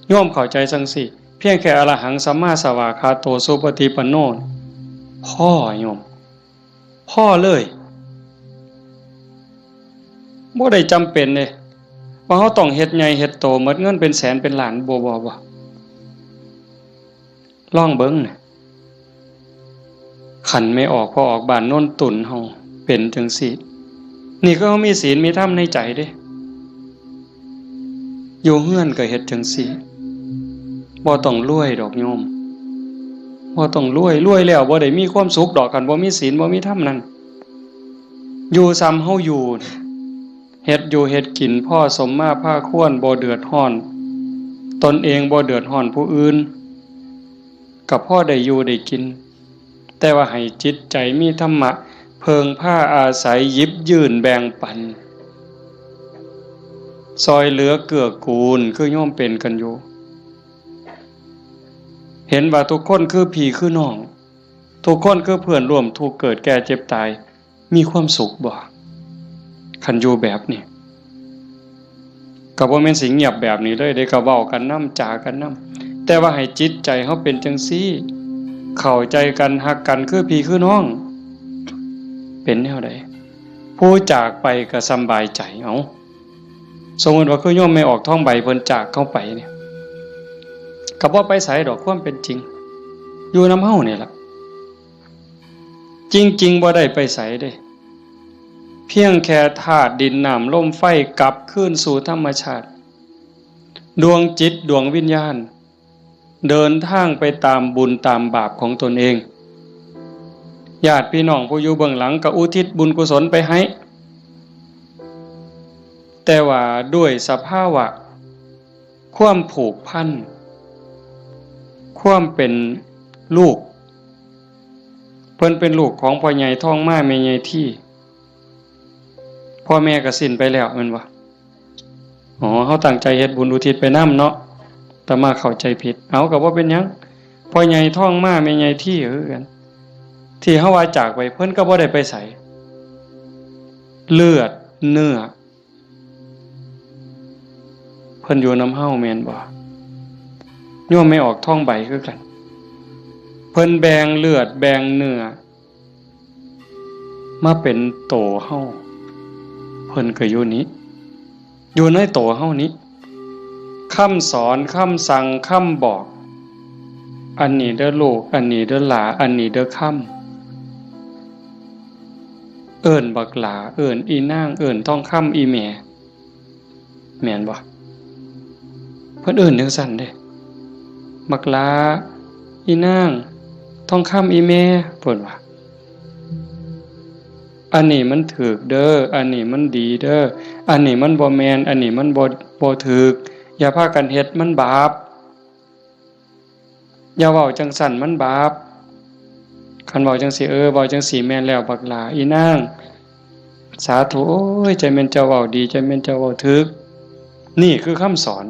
โยมเข้าใจจั่งซี้ เพียงแค่อรหังสัมมาสวากขาโตสุปฏิปันโน พอโยม พอเลย บ่ได้จำเป็นเด้ ว่าเราต้องเฮ็ดใหญ่เฮ็ดโต หมดเงินเป็นแสนเป็นล้าน บ่ บ่ บ่ ลองเบิ่งนะ คันแม่ออกพ่อออกบ้านโนนตุนเฮาเป็นจั่งซี้ นี่คือเฮามีศีลมีธรรมในใจเด้ อยู่เฮือนก็เฮ็ดจั่งซี้ บ่ต้องรวยดอกโยม บ่ต้องรวย รวยแล้วบ่ได้มีความสุขดอก คันบ่มีศีลบ่มีธรรมนั่น อยู่ส่ำเฮาอยู่ เฮ็ดอยู่เฮ็ดกินพอสมมาพาควร บ่เดือดร้อนตนเอง บ่เดือดร้อนผู้อื่น ก็พอได้อยู่ได้กิน แต่ว่าให้จิตใจมีธรรมะ เพิ่งพาอาศัย หยิบยื่นแบ่งปัน ซอยเหลือเกื้อกูล คือโยมเป็นกันอยู่ เห็นว่าทุกคนคือพี่คือน้อง ทุกคนคือเพื่อนร่วมทุกข์เกิดแก่เจ็บตาย มีความสุขบ่ คันอยู่แบบนี้ ก็บ่แม่นสิเงียบแบบนี้เลยเด้ ก็เว้ากันนำ จากันนำ แต่ว่าให้จิตใจเฮาเป็นจั่งซี้ เข้าใจกัน ฮักกัน คือพี่คือน้อง เป็นแนวใด ผู้จากไปก็สำบายใจ เอ้า สมมุติว่าคือโยมแม่ออกทองใบเพิ่นจากเฮาไปเนี่ย ก็บ่ไปไสดอก ความเป็นจริง อยู่นำเฮานี่ล่ะ จริงๆ บ่ได้ไปไสเด้ เพียงแค่ธาตุดินน้ำลมไฟกลับคืนสู่ธรรมชาติ ดวงจิตดวงวิญญาณ เดินทางไปตามบุญตามบาปของตนเอง ญาติพี่น้องผู้อยู่เบื้องหลังก็อุทิศบุญกุศลไปให้ แต่ว่าด้วยสภาวะ ความผูกพัน ความเป็นลูก เพิ่นเป็นลูกของพ่อใหญ่ทองมาแม่ใหญ่ที พ่อแม่ก็สิ้นไปแล้วแม่นบ่ อ๋อ เฮาตั้งใจเฮ็ดบุญอุทิศไปนำเนาะ อาตมาเข้าใจผิด เอา ก็บ่เป็นหยัง พ่อใหญ่ทองมาแม่ใหญ่ทีคือกัน ที่เฮาว่าจากไป เพิ่นก็บ่ได้ไปไส เลือดเนื้อ เพิ่นอยู่นำเฮาแม่นบ่ โยมแม่ออกทองใบคือกัน เพิ่นแบ่งเลือดแบ่งเนื้อ มาเป็นโตเฮา เพิ่นก็อยู่นี้ อยู่ในโตเฮานี้ คำสอน คำสั่ง คำบอก อันนี้เด้อลูก อันนี้เด้อหล้า อันนี้เด้อคำ เอิ้นบักหล้า เอิ้นอีนาง เอิ้นทองคำอีแม่ แม่นบ่ เพิ่นเอิ้นจั่งซั้นเด้ บักหล้า อีนาง ทองคำอีแม่ เพิ่นว่า อันนี้มันถูกเด้อ อันนี้มันดีเด้อ อันนี้มันบ่แม่น อันนี้มันบ่ บ่ถูก อย่าพากันเฮ็ด มันบาป อย่าเว้าจั่งซั้น มันบาป คันเว้าจั่งซี้ เออ เว้าจั่งซี้แม่นแล้ว บักหล้า อีนาง สาธุ โอ้ย จั่งแม่นเจ้าเว้าดี จั่งแม่นเจ้าเว้าถูก นี่คือคำสอน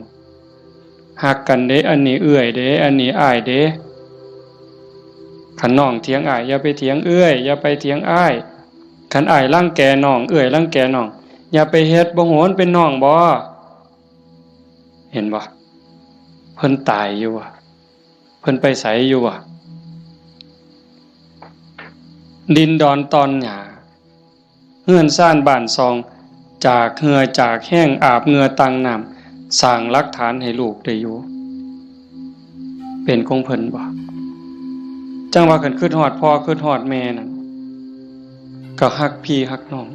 ฮักกันเด้ อันนี้เอื้อยเด้ อันนี้อ้ายเด้ คันน้องเถียงอ้าย อย่าไปเถียงเอื้อย อย่าไปเถียงอ้าย คันอ้ายรังแกน้อง เอื้อยรังแกน้อง อย่าไปเฮ็ด บ่ฮู้มันเป็นน้องบ่ เห็นบ่ เพิ่นตายอยู่บ่ เพิ่นไปไสอยู่บ่ ดินดอนตอนหญ้า เฮือนซานบ้านซอง จากเหื่อจากแฮง อาบเหงื่อตั้งน้ำ สร้างหลักฐานให้ลูกได้อยู่ เป็นของเพิ่นบ่ จั่งว่าคันคิดฮอดพ่อคิดฮอดแม่นั่น ก็ฮักพี่ฮักน้อง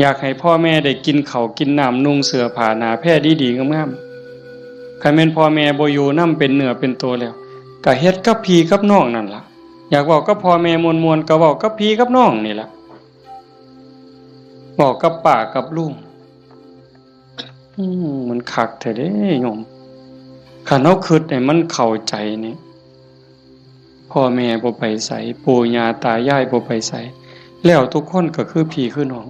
อยากให้พ่อแม่ได้กินข้าวกินน้ำ นุ่งเสื้อผ้าหน้าแพรดีๆงามๆ คันแม่นพ่อแม่บ่อยู่นำเป็นเนื้อเป็นตัวแล้ว ก็เฮ็ดกับพี่กับน้องนั่นล่ะ อยากเว้ากับพ่อแม่ม่วนๆ ก็เว้ากับพี่กับน้องนี่ล่ะ เว้ากับป้ากับลุง อืม มันคักแท้เด้โยม คันเฮาคิดให้มันเข้าใจนี่ พ่อแม่บ่ไปไส ปู่ย่าตายายบ่ไปไส แล้วทุกคนก็คือพี่คือน้อง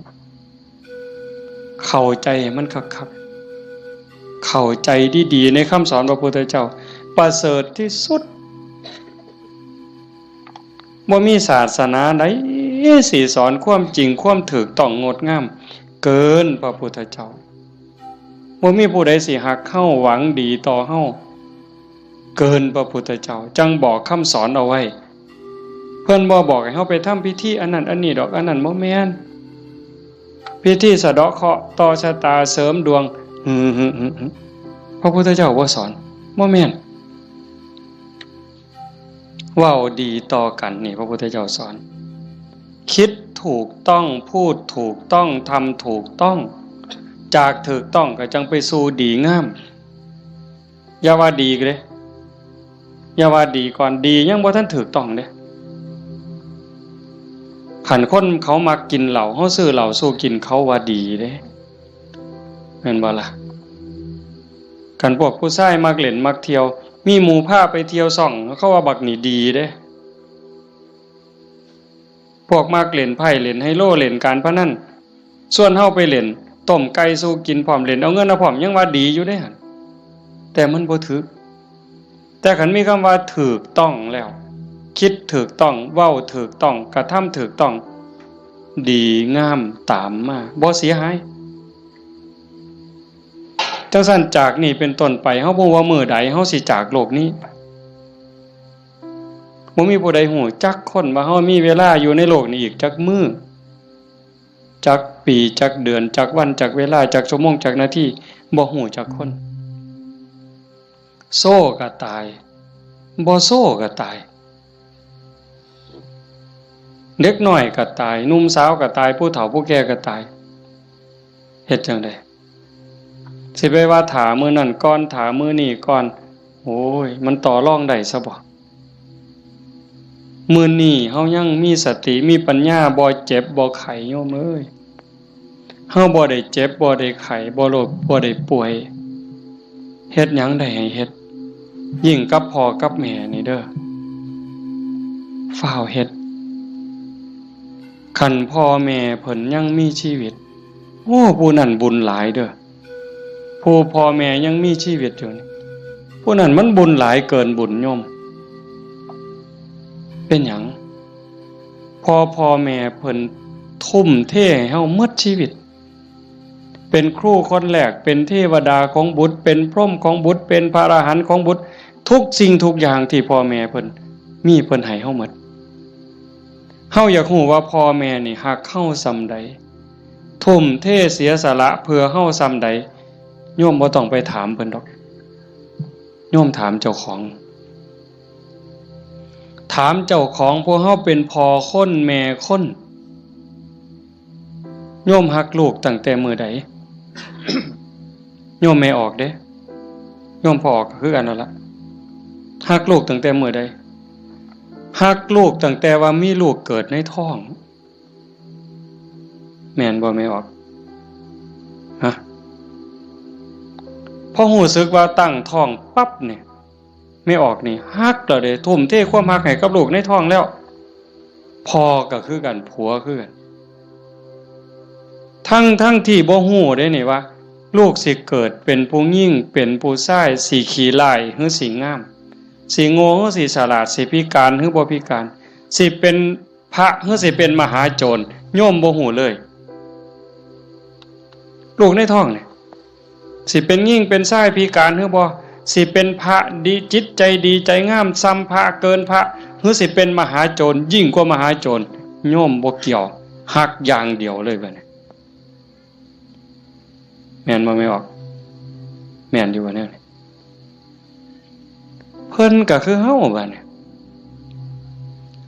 เข้าใจให้มันคักๆ เข้าใจดีๆ ในคำสอนพระพุทธเจ้า ประเสริฐที่สุด บ่มีศาสนาใดสิสอนความจริง ความถูกต้องงดงาม เกินพระพุทธเจ้า บ่มีผู้ใดสิฮักเฮา หวังดีต่อเฮา เกินพระพุทธเจ้า จั่งบอกคำสอนเอาไว้ เพิ่นบ่บอกให้เฮาไปทำพิธีอันนั้นอันนี้ดอก อันนั้นบ่แม่น พิธีสะเดาะเคราะห์ ต่อชะตา เสริมดวง หึ หึ หึ หึ พระพุทธเจ้าบ่สอน บ่แม่น เว้าดีต่อกันนี่ พระพุทธเจ้าสอน คิดถูกต้อง พูดถูกต้อง ทำถูกต้อง จากถูกต้องก็จั่งไปสู่ดีงาม อย่าว่าดีเด้ อย่าว่าดีก่อน ดียังบ่ทันถูกต้องเด้ คันคนเขามักกินเหล้า เฮาซื้อเหล้าสู่กิน เขาว่าดีเด้ แม่นบ่ล่ะ คันพวกผู้ชายมักเล่นมักเที่ยว มีหมู่พาไปเที่ยวซ่อง เขาว่าบักนี่ดีเด้ พวกมักเล่นไพ่เล่นไฮโลเล่นการพนัน ชวนเฮาไปเล่น ต้มไก่สู่กินพร้อม เล่นเอาเงินเอาพร้อม ยังว่าดีอยู่เด้หั่น แต่มันบ่ถืก แต่คันมีคำว่าถูกต้องแล้ว คิดถูกต้อง เว้าถูกต้อง กระทำถูกต้อง ดีงามตามมา บ่เสียหาย จั่งซั้นจากนี้เป็นต้นไป เฮาบ่ฮู้ว่ามื้อใดเฮาสิจากโลกนี้ไป บ่มีผู้ใดฮู้จักคนว่าเฮามีเวลาอยู่ในโลกนี้อีกจักมื้อ จักปี จักเดือน จักวัน จักเวลา จักชั่วโมง จักนาที บ่ฮู้จักคน โซก็ตาย บ่โซก็ตาย เด็กน้อยก็ตาย หนุ่มสาวก็ตาย ผู้เฒ่าผู้แก่ก็ตาย เฮ็ดจั่งใด สิไปว่าถ้ามื้อนั้นก่อน ถ้ามื้อนี้ก่อน โอ้ย มันต่อรองได้ซะบ่ มื้อนี้เฮายังมีสติ มีปัญญา บ่เจ็บ บ่ไข้ โยมเอ้ย เฮาบ่ได้เจ็บ บ่ได้ไข้ บ่โรค บ่ได้ป่วย เฮ็ดหยังได้ให้เฮ็ด ยิ่งกับพ่อกับแม่นี่เด้อ ฟ้าวเฮ็ด คันพ่อแม่เพิ่นยังมีชีวิต โอ้ ผู้นั้นบุญหลายเด้อ ผู้พ่อแม่ยังมีชีวิตอยู่นี่ ผู้นั้นมันบุญหลายเกินบุญโยม เป็นหยัง พ่อ พ่อแม่เพิ่นทุ่มเทให้เฮาหมดชีวิต เป็นครูคนแรก เป็นเทวดาของบุตร เป็นพรหมของบุตร เป็นพระอรหันต์ของบุตร ทุกสิ่งทุกอย่างที่พ่อแม่เพิ่นมี เพิ่นให้เฮาหมด เฮาอยากฮู้ว่าพ่อแม่นี่ฮักเฮาส่ำใด ทุ่มเทเสียสละเพื่อเฮาส่ำใด โยมบ่ต้องไปถามเพิ่นดอก โยมถามเจ้าของ ถามเจ้าของ พวกเฮาเป็นพ่อคนแม่คน โยมฮักลูกตั้งแต่มื้อใด โยมแม่ออกเด้ โยมพ่อออกก็คือกันนั่นละ ฮักลูกตั้งแต่มื้อใด ฮักลูกตั้งแต่ว่ามีลูกเกิดในท้อง แม่นบ่แม่ออก ฮะ พอรู้สึกว่าตั้งท้องปั๊บเนี่ย แม่ออกนี่ฮักแล้วเด้ ทุ่มเทความฮักให้กับลูกในท้องแล้ว พ่อก็คือกัน ผัวคือกัน ทั้งๆที่บ่ฮู้เด้นี่ว่า ลูกสิเกิดเป็นผู้หญิง เป็นผู้ชาย สิขี้ร้ายหรือสิงาม สิโง่หรือสิฉลาด สิพิการหรือบ่พิการ สิเป็นพระหรือสิเป็นมหาโจร โยมบ่ฮู้เลย ลูกในท้องนี่ สิเป็นหญิงเป็นชายพิการหรือบ่ สิเป็นพระดี จิตใจดีใจงามส่ำพระ เกินพระ หรือสิเป็นมหาโจร ยิ่งกว่ามหาโจร โยมบ่เกี่ยว ฮักอย่างเดียวเลยบัดนี้ แม่นบ่แม่ออก แม่นอยู่บ่แนวนี้ เพิ่นก็คือเฮาบัดนี้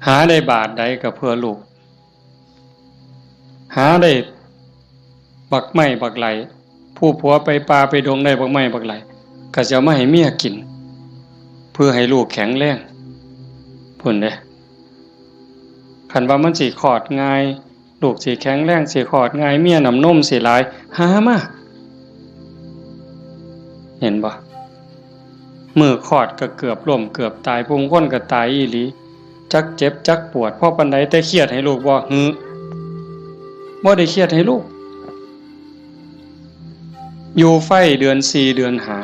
หาได้บาทใดก็เพื่อลูก หาได้บักไม้บักไหล ผู้ผัวไปป่าไปดงได้บักไม้บักไหล ก็สิเอามาให้เมียกิน เพื่อให้ลูกแข็งแรง พุ้นเด้ คันว่ามันสิคลอดง่าย ลูกสิแข็งแรง สิคลอดง่าย เมียน้ำนมสิหลาย หามา เห็นบ่ มื้อคลอดก็เกือบล้มเกือบตาย ผู้คนก็ตายอีหลี จักเจ็บจักปวด พอปานใด แต่เครียดให้ลูกบ่ หือ บ่ได้เครียดให้ลูก อยู่ไฟเดือนสี่เดือนห้า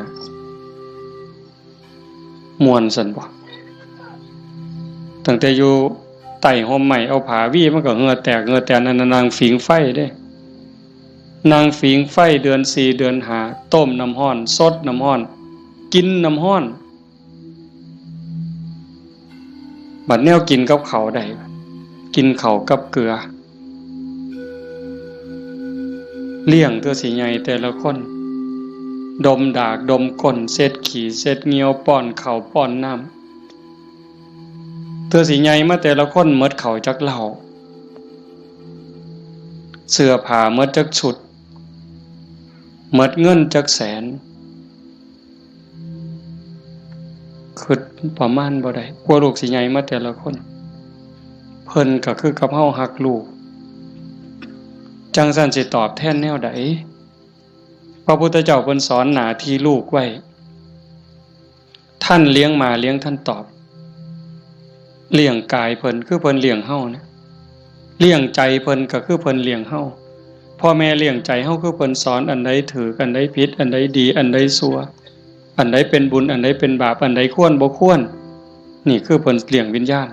ม่วนซั่นบ่ ตั้งแต่อยู่ใต้ฮ่มไม้ เอาผ้าวีมันก็เหงื่อแตกเหงื่อแตน นั่นน่ะนั่งผิงไฟเด้ นั่งผิงไฟเดือนสี่เดือนห้า ต้มน้ำร้อน สดน้ำร้อน กินน้ำร้อน บัดแนวกินกับข้าวได้ กินข้าวกับเกลือ เลี้ยงเทื่อสิใหญ่แต่ละคน ดมดากดมก้น เช็ดขี้เช็ดเหยี่ยว ป้อนข้าวป้อนน้ำ เทื่อสิใหญ่มาแต่ละคนหมดข้าวจักเล่า เสื้อผ้าหมดจักชุด หมดเงินจักแสน คิดประมาณบ่ได้ กว่าลูกสิใหญ่มาแต่ละคน เพิ่นก็คือกับเฮาฮักลูก จั่งซั้นสิตอบแทนแนวใด พระพุทธเจ้าเพิ่นสอนหน้าที่ลูกไว้ ท่านเลี้ยงมาเลี้ยงท่านตอบ เลี้ยงกายเพิ่นคือเพิ่นเลี้ยงเฮานะ เลี้ยงใจเพิ่นก็คือเพิ่นเลี้ยงเฮา พ่อแม่เลี้ยงใจเฮาคือเพิ่นสอนอันใดถูก อันใดผิด อันใดดี อันใดชั่ว อันใดเป็นบุญ อันใดเป็นบาป อันใดควรบ่ควร นี่คือเพิ่นเลี้ยงวิญญาณ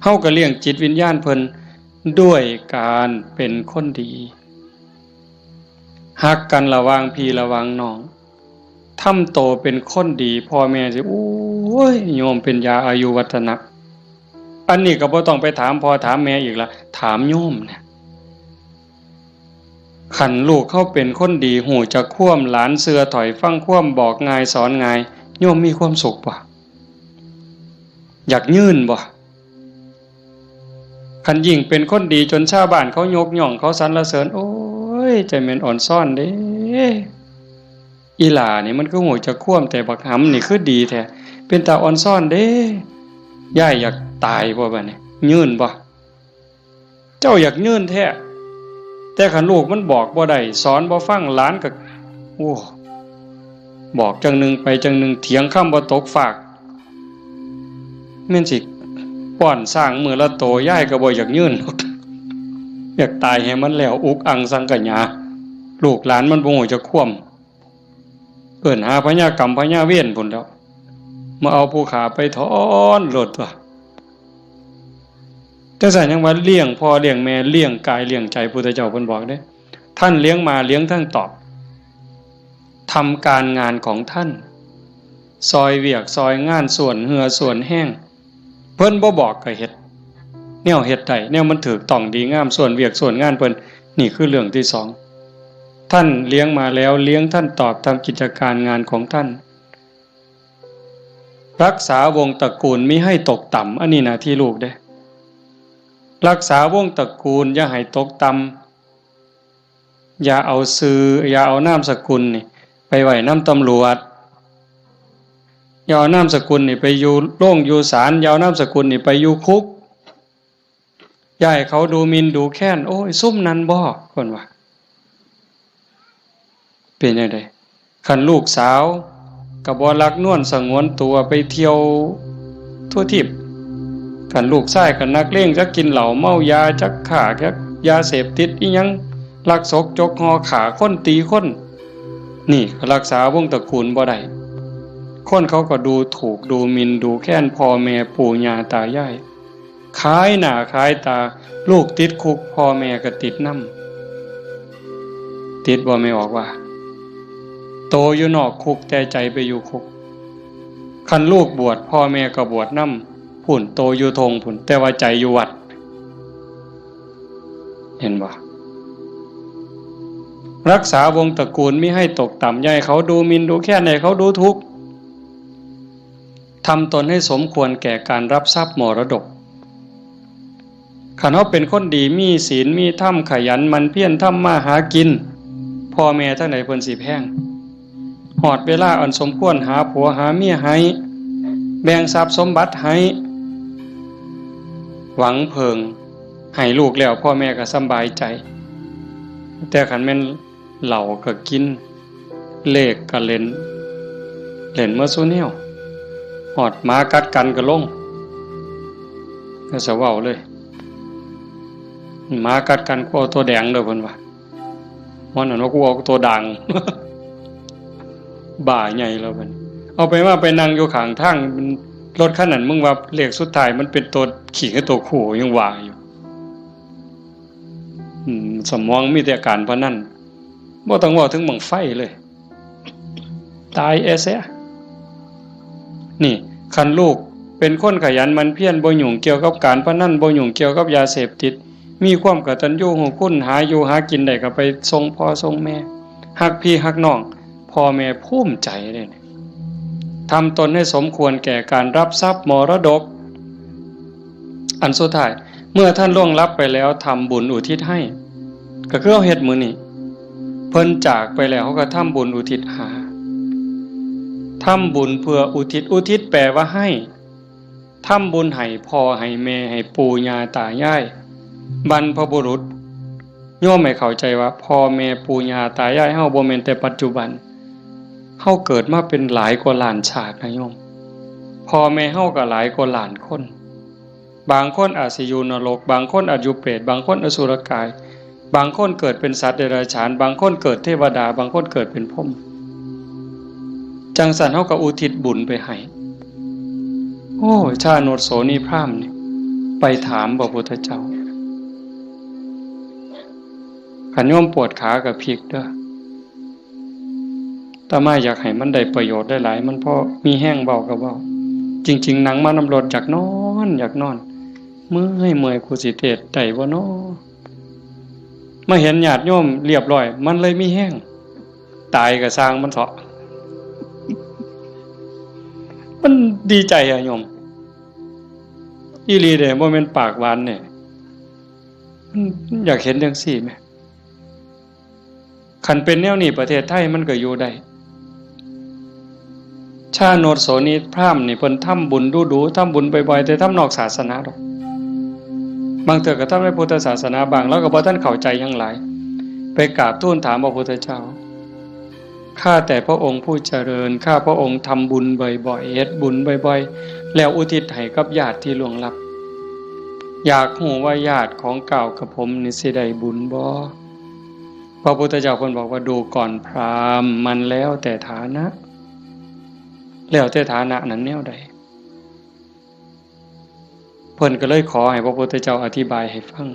เฮาก็เลี้ยงจิตวิญญาณเพิ่นด้วยการเป็นคนดี ฮักกันระหว่างพี่ระหว่างน้อง ทำโตเป็นคนดี พ่อแม่สิ โอ้ย โยมเป็นยาอายุวัฒนะ อันนี้ก็บ่ต้องไปถามพ่อถามแม่อีกละ ถามโยมเนี่ย คันลูกเฮาเป็นคนดี ฮู้จักความ หลานเชื่อถ้อยฟังความ บอกง่ายสอนง่าย โยมมีความสุขบ่ อยากยืนบ่ คันยิ่งเป็นคนดีจนชาวบ้านเขายกย่อง เขาสรรเสริญ โอ้ย ใจแม่นอ่อนซ้อนเด้ อีหล่านี่มันคือฮู้จักความ แต่บักหำนี่คือดีแท้ เป็นตาอ่อนซ้อนเด้ ยายอยากตายบ่บัดนี้ ยืนบ่ เจ้าอยากยืนแท้ แต่คันลูกมันบอกบ่ได้ สอนบ่ฟัง หลานก็ โอ้ บอกจั่งหนึ่งไปจั่งหนึ่ง เถียงคำบ่ตกฟาก แม่นสิป้อนช้างมื้อละโต ยายก็บ่อยากยืน อยากตายให้มันแล้ว อุกอังสังขยา ลูกหลานมันบ่ฮู้จักความ เอิ้นหาพญากรรมพญาเวรพุ้นแหล้ว มาเอาผู้ฆ่าไปถอนโลดตั๊ว จั่งซั้นยังว่าเลี้ยงพ่อเลี้ยงแม่ เลี้ยงกายเลี้ยงใจ พุทธเจ้าเพิ่นบอกเด้ ท่านเลี้ยงมาเลี้ยงทั้งตอบ ทำการงานของท่าน ซอยเวียกซอยงาน ส่วนเหื่อส่วนแฮง เพิ่นบ่บอกก็เฮ็ด แนวเฮ็ดได้ แนวมันถูกต้องดีงาม ส่วนเวียกส่วนงานเพิ่น นี่คือเรื่องที่สอง ท่านเลี้ยงมาแล้ว เลี้ยงท่านตอบ ทำกิจการงานของท่าน รักษาวงศ์ตระกูลมิให้ตกต่ำ อันนี้หน้าที่ลูกเด้ รักษาวงศ์ตระกูลอย่าให้ตกต่ำ อย่าเอาชื่อ อย่าเอานามสกุลนี่ไปไว้นำตำรวจ อย่าเอานามสกุลนี่ไปอยู่โรงอยู่ศาล อย่าเอานามสกุลนี่ไปอยู่คุก อย่าให้เขาดูหมิ่นดูแคลน โอ้ย ซุมนั้นบ่ เพิ่นว่า เป็นจั่งใด คันลูกสาวก็บ่ลักนวลสงวนตัวไปเที่ยวทั่วทิพย์ คันลูกชายก็นักเลง จักกินเหล้าเมายา จักค้า จักยาเสพติดอิหยัง ลักซกจกห่อ ฆ่าคนตีคน นี่ก็รักษาวงศ์ตระกูลบ่ได้ คนเขาก็ดูถูกดูหมิ่นดูแคลนพ่อแม่ปู่ย่าตายาย ขายหน้าขายตา ลูกติดคุก พ่อแม่ก็ติดนำ ติดบ่แม่ออกว่า โตอยู่นอกคุกแต่ใจไปอยู่คุก คันลูกบวช พ่อแม่ก็บวชนำ พุ้น โตอยู่ท่งพุ้น แต่ว่าใจอยู่วัด เห็นบ่ รักษาวงศ์ตระกูลมิให้ตกต่ำ อย่าให้เขาดูหมิ่นดูแคลน ให้เขาดูถูก ทำตนให้สมควรแก่การรับทรัพย์มรดก คันเฮาเป็นคนดี มีศีล มีธรรม ขยันหมั่นเพียรทำมาหากิน พ่อแม่ทั้งหลายเพิ่นสิแพง ฮอดเวลาอันสมควร หาผัวหาเมียให้ แบ่งทรัพย์สมบัติให้ หวังเพิ่ง ให้ลูกแล้ว พ่อแม่ก็สำบายใจ แต่คันแม่น เหล้าก็กิน เลขก็เล่น เล่นเมิดซุแนว ฮอดหมากัดกันก็ลง ก็สะเว้าเลย หมากัดกัน กูเอาตัวแดงเด้อ เพิ่นว่า ฮ้อนนั่นว่า กูเอาตัวด่าง บ้าใหญ่แล้วเพิ่น เอาไปมาไปนั่งอยู่ข้างทาง รถคันนั้น มึงว่าเลขสุดท้ายมันเป็นตัวขี้กับตัวคู่ ยังว่าอยู่ อืม สมองมีแต่การพนัน บ่ต้องเว้าถึงบั้งไฟเลย ตายแอเสีย นี่ คันลูกเป็นคนขยันหมั่นเพียร บ่ยุ่งเกี่ยวกับการพนัน บ่ยุ่งเกี่ยวกับยาเสพติด มีความกตัญญูรู้คุณ หาอยู่หากินได้ก็ไปส่งพ่อส่งแม่ ฮักพี่ฮักน้อง พ่อแม่ภูมิใจเด้ ทำตนให้สมควรแก่การรับทรัพย์มรดก อันสุดท้าย เมื่อท่านล่วงลับไปแล้ว ทำบุญอุทิศให้ ก็คือเฮาเฮ็ดมื้อนี้ เพิ่นจากไปแล้ว เฮาก็ทำบุญอุทิศหา ทำบุญเพื่ออุทิศ อุทิศแปลว่าให้ ทำบุญให้พ่อให้แม่ ให้ปู่ย่าตายาย บรรพบุรุษ โยมให้เข้าใจว่าพ่อแม่ปู่ย่าตายายเฮาบ่แม่นแต่ปัจจุบัน เฮาเกิดมาเป็นหลายกว่าล้านชาตินะโยม พ่อแม่เฮาก็หลายกว่าล้านคน บางคนอาจสิอยู่นรก บางคนอาจอยู่เปรต บางคนอสุรกาย บางคนเกิดเป็นสัตว์เดรัจฉาน บางคนเกิดเทวดา บางคนเกิดเป็นพรหม จั่งซั้นเฮาก็อุทิศบุญไปให้ โอ้ย ชาโนชโสนีพราหมณ์นี่ ไปถามพระพุทธเจ้า คันโยมปวดขาก็พลิกเด้อ อาตมาอยากให้มันได้ประโยชน์หลายๆ มันพอมีแฮงเว้าก็เว้า จริงๆ นั่งมานำรถอยากนอน อยากนอน เมื่อย เมื่อย กูสิเทศน์ได้บ่น้อ มาเห็นญาติโยมเรียบร้อย มันเลยมีแฮง ตายก็ซ่างมันเถาะ มันดีใจอะโยม อีหลีเด้ บ่แม่นปากหวานเด้ มันอยากเห็นจั่งซี้แหม คันเป็นแนวนี้ประเทศไทยมันก็อยู่ได้ ชาโนชโสนีพราหมณ์นี่เพิ่นทำบุญดู๋ๆ ทำบุญบ่อยๆ แต่ทำนอกศาสนาดอก บางเทื่อก็ทำในพุทธศาสนาบ้าง แล้วก็บ่ทันเข้าใจหยังหลาย ไปกราบทูลถามพระพุทธเจ้า ข้าแต่พระองค์ผู้เจริญ ข้าพระองค์ทำบุญบ่อยๆ เฮ็ดบุญบ่อยๆ แล้วอุทิศให้กับญาติที่ล่วงลับ อยากฮู้ว่าญาติของก้าวกับผมนี่สิได้บุญบ่ พระพุทธเจ้าเพิ่นบอกว่า ดูก่อนพราหมณ์ มันแล้วแต่ฐานะ แล้วแต่ฐานะนั้นแนวใด เพิ่นก็เลยขอให้พระพุทธเจ้าอธิบายให้ฟัง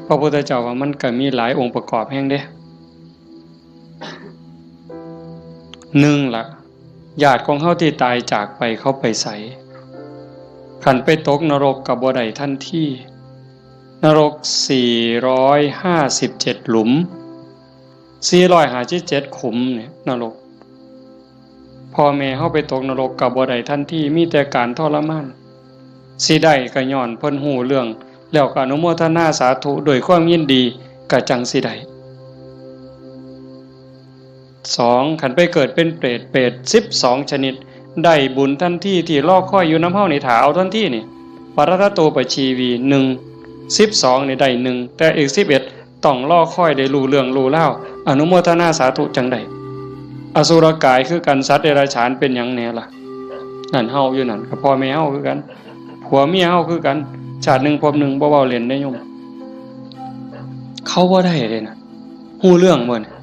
พระพุทธเจ้าว่ามันก็มีหลายองค์ประกอบแฮงเด้ หนึ่งละ ญาติของเฮาที่ตายจากไปเขาไปไส คันไปตกนรกก็บ่ได้ทันที นรกสี่ร้อยห้าสิบเจ็ดหลุม สี่ร้อยห้าสิบเจ็ดขุมเนี่ยนรก พ่อแม่เฮาไปตกนรกก็บ่ได้ทันที มีแต่การทรมาน สิได้ก็ย้อนเพิ่นฮู้เรื่อง แล้วก็อนุโมทนาสาธุด้วยความยินดี ก็จั่งสิได้ สอง คันไปเกิดเป็นเปรต เปรตสิบสองชนิด ได้บุญทันที ที่รอคอยอยู่นำเฮานี่ ถ้าเอาทันทีนี่ ปรัตตโตปชีวี หนึ่ง สิบสองนี่ได้หนึ่ง แต่อีกสิบเอ็ด ต้องรอคอยได้รู้เรื่องรู้ราว อนุโมทนาสาธุจั่งได้ อสุรกายคือกัน สัตว์เดรัจฉานเป็นหยังแหน่ล่ะ นั่นเฮาอยู่นั่น ก็พ่อแม่เฮาคือกัน ผัวเมียเฮาคือกัน ชาติหนึ่งภพหนึ่ง บ่เว้าเล่นเด้โยม เขาบ่ได้เด้นะ ฮู้เรื่องบ่เนี่ย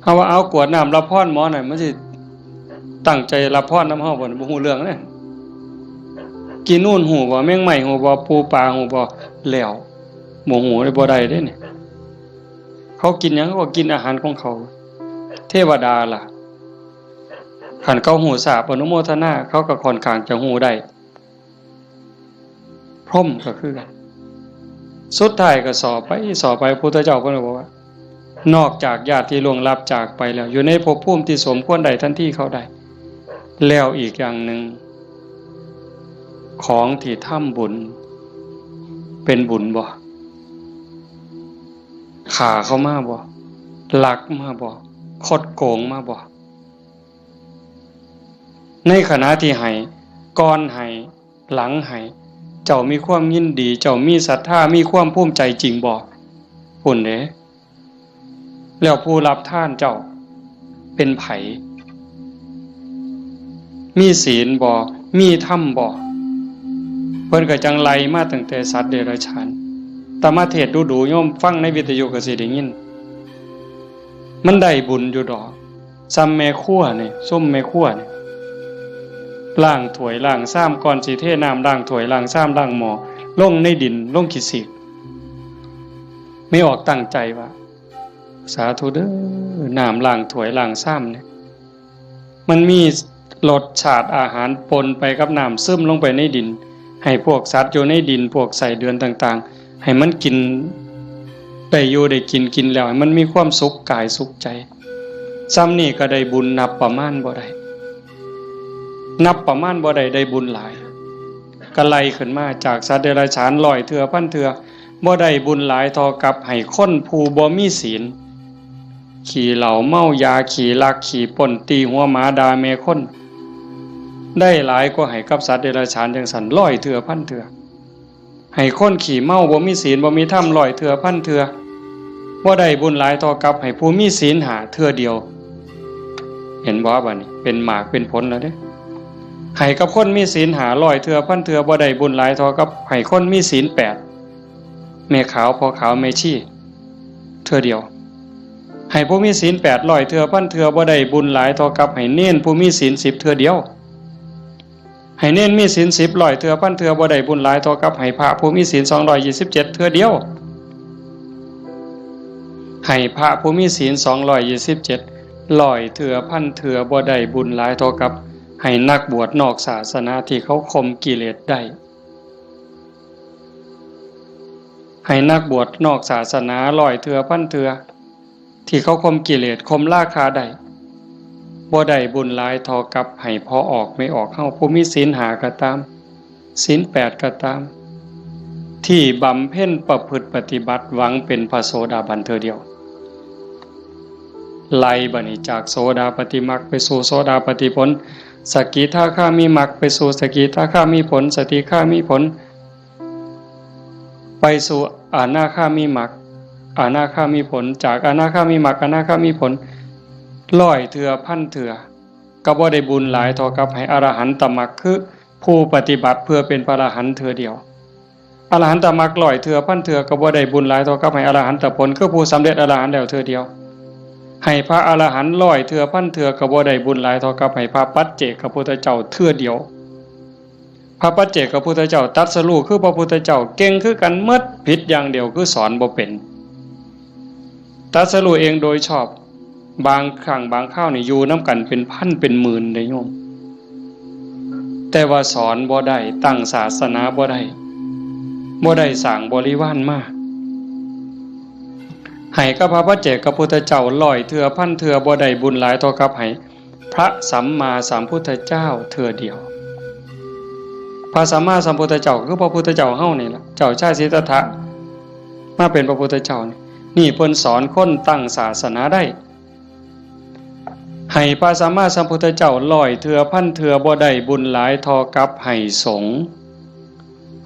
เฮาว่าเอากรวดน้ำรับพรหมอนั่น มันสิตั้งใจรับพรนำเฮาบ่เนี่ย บ่ฮู้เรื่องเด้ กินนู่นฮู้บ่ แมงไม้ฮู้บ่ ปูปลาฮู้บ่ แล้ว บ่ฮู้เลย บ่ได้เด้เนี่ย เขากินหยัง เขาก็กินอาหารของเขา เทวดาล่ะ คันเขาฮู้ทราบอนุโมทนา เขาก็ค่อนข้างจะฮู้ได้ พรหมก็คือกัน สุดท้ายก็สอบไป สอบไป พุทธเจ้าเพิ่นก็บอกว่า นอกจากญาติที่ล่วงลับจากไปแล้ว อยู่ในภพภูมิที่สมควรได้ทันทีเขาได้ แล้วอีกอย่างหนึ่ง ของที่ทำบุญ เป็นบุญบ่ ฆ่าเขามาบ่ ลักมาบ่ คดโกงมาบ่ ในขณะที่ให้ ก่อนให้ หลังให้ เจ้ามีความยินดี เจ้ามีศรัทธา มีความภูมิใจจริงบ่ พุ้นเด้ แล้วผู้รับทานเจ้า เป็นไผ มีศีลบ่ มีธรรมบ่ เพิ่นก็จั่งไล่มาตั้งแต่สัตว์เดรัจฉาน อาตมาเทศน์ดู๋ๆ โยมฟังในวิทยุก็สิได้ยิน มันได้บุญอยู่ดอก ซ่ำแม่ครัวนี่ ซุมแม่ครัวนี่ ล้างถ้วยล้างชาม ก่อนสิเทน้ำล้างถ้วยล้างชามล้างหม้อ ลงในดิน ลงขี้สีก แม่ออกตั้งใจว่า สาธุเด้อ น้ำล้างถ้วยล้างชามเนี่ย มันมีรสชาติอาหารปนไปกับน้ำ ซึมลงไปในดิน ให้พวกสัตว์อยู่ในดิน พวกไส้เดือนต่างๆ ให้มันกิน ได้อยู่ได้กิน กินแล้วให้มันมีความสุขกายสุขใจ ซ่ำนี่ก็ได้บุญนับประมาณบ่ได้ นับประมาณบ่ได้ ได้บุญหลาย ก็ไล่ขึ้นมาจากสัตว์เดรัจฉานร้อยเทื่อพันเทื่อ บ่ได้บุญหลายเท่ากับให้คนผู้บ่มีศีล ขี้เหล้าเมายา ขี้ลักขี้ปล้น ตีหัวหมาด่าแม่คน ได้หลายกว่าให้กับสัตว์เดรัจฉานจั่งซั้นร้อยเทื่อพันเทื่อ ให้คนขี้เมาบ่มีศีลบ่มีธรรมร้อยเทื่อพันเทื่อ บ่ได้บุญหลายเท่ากับให้ผู้มีศีลห้าเทื่อเดียว เห็นบ่ บัดนี้เป็นหมากเป็นผลแล้วเด้ ให้กับคนมีศีลห้าร้อยเทื่อพันเทื่อ บ่ได้บุญหลายเท่ากับให้คนมีศีลแปด แม่ขาวพ่อขาวแม่ชีเทื่อเดียว ให้ผู้มีศีลแปดร้อยเทื่อพันเทื่อบ่ได้บุญหลายเท่ากับให้เณรผู้มีศีลสิบเทื่อเดียว ให้เณรมีศีลสิบร้อยเทื่อพันเทื่อบ่ได้บุญหลายเท่ากับให้พระผู้มีศีลสองร้อยยี่สิบเจ็ดเทื่อเดียว ให้พระผู้มีศีลสองร้อยยี่สิบเจ็ดร้อยเทื่อพันเทื่อบ่ได้บุญหลายเท่ากับให้นักบวชนอกศาสนาที่เขาข่มกิเลสได้ ให้นักบวชนอกศาสนาร้อยเทื่อพันเทื่อที่เขาข่มกิเลสข่มราคะได้ บ่ได้บุญหลายเท่ากับให้พ่อออกแม่ออกเฮาผู้มีศีลห้าก็ตาม ศีลแปดก็ตาม ที่บำเพ็ญประพฤติปฏิบัติหวังเป็นพระโสดาบันเทื่อเดียว ไล่บัดนี้จากโสดาปัตติมรรคไปสู่โสดาปัตติผล สกิทาคามิมรรคไปสู่สกิทาคามิผล สกิทาคามิผล ไปสู่อนาคามิมรรค อนาคามิผล จากอนาคามิมรรค อนาคามิผล ร้อยเทื่อพันเทื่อ ก็บ่ได้บุญหลายเท่ากับให้อรหันตมรรค คือผู้ปฏิบัติเพื่อเป็นพระอรหันต์เทื่อเดียว อรหันตมรรคร้อยเทื่อพันเทื่อก็บ่ได้บุญหลายเท่ากับให้อรหันตผล คือผู้สำเร็จอรหันต์แล้วเทื่อเดียว ให้พระอรหันต์ร้อยเทื่อพันเทื่อก็บ่ได้บุญหลายเท่ากับให้พระปัจเจกพุทธเจ้าเทื่อเดียว พระปัจเจกพุทธเจ้าตรัสรู้คือพระพุทธเจ้าเก่งคือกันหมด ผิดอย่างเดียวคือสอนบ่เป็น ตรัสรู้เองโดยชอบ บางครั้งบางคราวนี่อยู่นำกันเป็นพันเป็นหมื่นเด้โยม แต่ว่าสอนบ่ได้ ตั้งศาสนาบ่ได้ บ่ได้สร้างบริวารมา ให้กับพระปัจเจกพุทธเจ้าร้อยเทื่อพันเทื่อบ่ได้บุญหลายเท่ากับให้พระสัมมาสัมพุทธเจ้าเทื่อเดียว พระสัมมาสัมพุทธเจ้าคือพระพุทธเจ้าเฮานี่ล่ะ เจ้าชายสิทธัตถะมาเป็นพระพุทธเจ้านี่ นี่เพิ่นสอนคนตั้งศาสนาได้ ให้พระสัมมาสัมพุทธเจ้าร้อยเทื่อพันเทื่อบ่ได้บุญหลายเท่ากับให้สงฆ์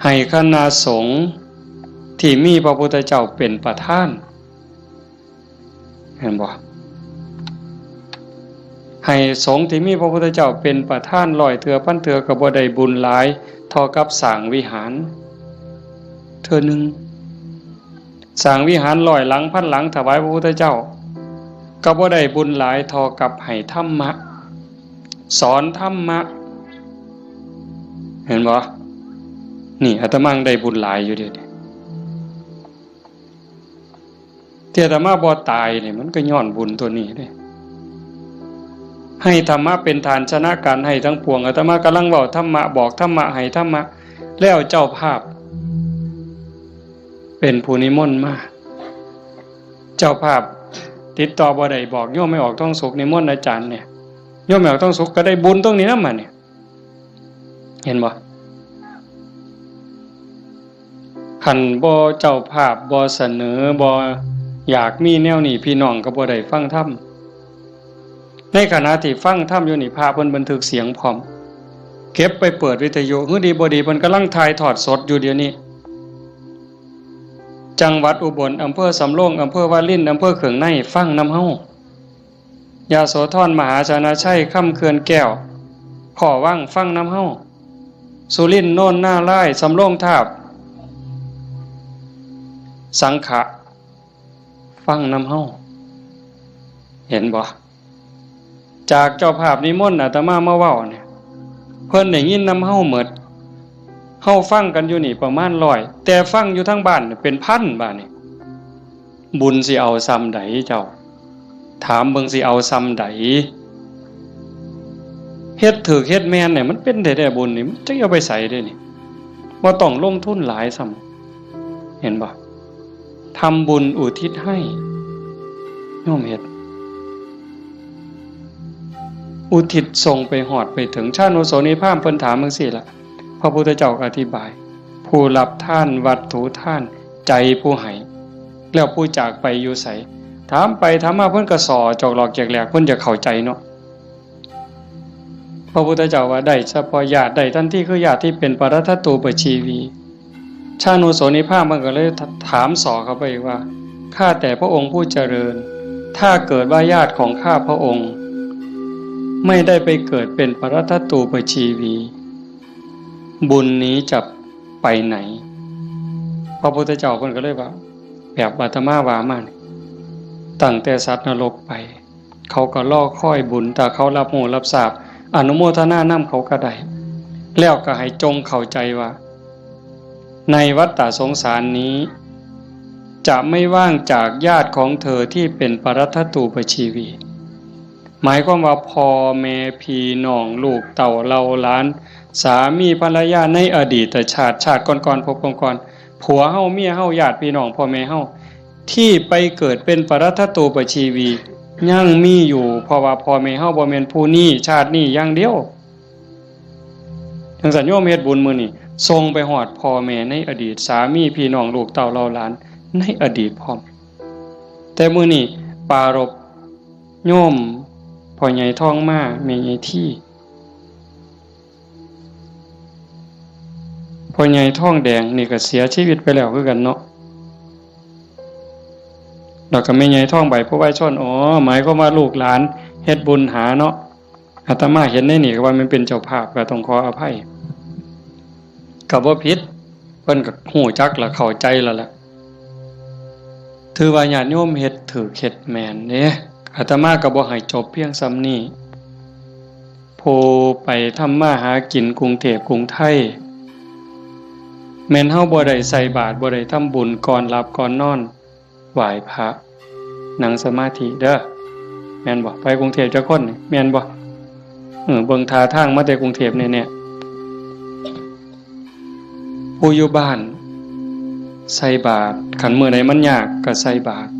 ให้คณะสงฆ์ที่มีพระพุทธเจ้าเป็นประธาน เห็นบ่ ให้สงฆ์ที่มีพระพุทธเจ้าเป็นประธานร้อยเทื่อพันเทื่อก็บ่ได้บุญหลายเท่ากับสร้างวิหาร เทื่อหนึ่ง สร้างวิหารร้อยหลังพันหลังถวายพระพุทธเจ้า ก็บ่ได้บุญหลายเท่ากับให้ธรรมะ สอนธรรมะ เห็นบ่ นี่อาตมาได้บุญหลายอยู่เด้ ที่อาตมาบ่ตายนี่มันก็ย้อนบุญตัวนี้เด้ ให้ธรรมะเป็นทานชนะการให้ทั้งปวง อาตมากำลังเว้าธรรมะ บอกธรรมะ ให้ธรรมะ แล้วเจ้าภาพ เป็นผู้นิมนต์มา เจ้าภาพติดต่อบ่ได้ บอกโยมแม่ออกทองสุขนิมนต์อาจารย์เนี่ย โยมแม่ออกทองสุขก็ได้บุญตรงนี้นำมาเนี่ย เห็นบ่ คันบ่เจ้าภาพบ่เสนอ บ่อยากมีแนวนี้ พี่น้องก็บ่ได้ฟังธรรม ในขณะที่ฟังธรรมอยู่นี่ พระเพิ่นบันทึกเสียงพร้อม เก็บไปเปิดวิทยุ หื้อดีบ่ดีเพิ่นกำลังถ่ายทอดสดอยู่เดี๋ยวนี้ จังหวัดอุบล อำเภอสำโรง อำเภอวาริน อำเภอเขืองใน ฟังนำเฮา ยโสธร มหาชนะชัย คำเขื่อนแก้ว ขอวัง ฟังนำเฮา สุรินทร์ โนนนารายณ์ สำโรงทาบ สังขะ ฟังนำเฮา เห็นบ่ จากเจ้าภาพนิมนต์อาตมามาเว้าเนี่ย เพิ่นได้ยินนำเฮาหมด เฮาฟังกันอยู่นี่ประมาณร้อย แต่ฟังอยู่ทางบ้านเนี่ยเป็นพันบาดนี่ บุญสิเอาส่ำใดเจ้า ถามเบิ่งสิเอาส่ำใด เฮ็ดถูกเฮ็ดแม่นเนี่ยมันเป็นแท้ๆ บุญนี่ มันจักเอาไปไสเด้นี่ บ่ต้องลงทุนหลายส่ำ เห็นบ่ ทำบุญอุทิศให้ โยมเฮ็ด อุทิศส่งไปฮอดไปถึง ชานุโสนีพราหมณ์เพิ่นถามจั่งซี้ล่ะ พระพุทธเจ้าก็อธิบาย ผู้รับทานวัตถุทาน ใจผู้ให้ แล้วผู้จากไปอยู่ไส ถามไปถามมาเพิ่นก็ส่อจอกหลอกแจกแหลก เพิ่นจะเข้าใจเนาะ พระพุทธเจ้าว่าได้เฉพาะญาติ ได้ทันทีคือญาติที่เป็นปรัตถตูปชีวี ชานุโสนีพราหมณ์มันก็เลยถามส่อเข้าไปอีกว่า ข้าแต่พระองค์ผู้เจริญ ถ้าเกิดว่าญาติของข้าพระองค์ ไม่ได้ไปเกิดเป็นปรัตถตูปชีวี บุญนี้จะไปไหน พ ระพุทธเจ้าเพิ่นก็เลยว่า แบบอาตมาว่ามานี่ ตั้งแต่สัตว์นรกไป เขาก็รอคอยบุญ ถ้าเขารับรู้รับทราบ อนุโมทนานำเขาก็ได้ แล้วก็ให้จงเข้าใจว่า ในวัฏฏะสงสารนี้ จะไม่ว่างจากญาติของเธอที่เป็นปรัตถตูปชีวี หมายความว่าพ่อแม่พี่น้องลูกเต้าเหล่าหลาน สามีภรรยาในอดีตชาติ ชาติก่อนๆ ภพก่อนๆ ผัวเฮาเมียเฮาญาติพี่น้องพ่อแม่เฮา ที่ไปเกิดเป็นปรัตถตูปชีวี ยังมีอยู่ เพราะว่าพ่อแม่เฮาบ่แม่นผู้นี้ชาตินี้อย่างเดียว จังซั่นโยมเฮ็ดบุญมื้อนี้ ส่งไปฮอดพ่อแม่ในอดีต สามีพี่น้องลูกเต้าเหล่าหลานในอดีตพร้อม แต่มื้อนี้ปรารภโยมพ่อใหญ่ทองมา แม่ใหญ่ที พ่อใหญ่ทองแดงนี่ก็เสียชีวิตไปแล้วคือกันเนาะ แล้วก็แม่ใหญ่ทองใบผู้ไว้ชน อ๋อ หมายความว่าลูกหลานเฮ็ดบุญหาเนาะ อาตมาเห็นในนี่ก็ว่ามันเป็นเจ้าภาพ ก็ต้องขออภัย ก็บ่ผิด เพิ่นก็ฮู้จักและเข้าใจแล้วล่ะ ถือว่าญาติโยมเฮ็ดถูกเฮ็ดแม่นเด้ อาตมาก็บ่ให้จบเพียงส่ำนี้ ผู้ไปทำมาหากินกรุงเทพกรุงไทย แม่นเฮาบ่ได้ใส่บาตร บ่ได้ทำบุญ ก่อนหลับก่อนนอน ไหว้พระ นั่งสมาธิเด้อ แม่นบ่ ไปกรุงเทพจักคนนี่ แม่นบ่ เออ เบิ่งท่าทางมาแต่กรุงเทพแน่ๆ ผู้อยู่บ้านใส่บาตร คันมื้อใดมันยากก็ใส่บาตร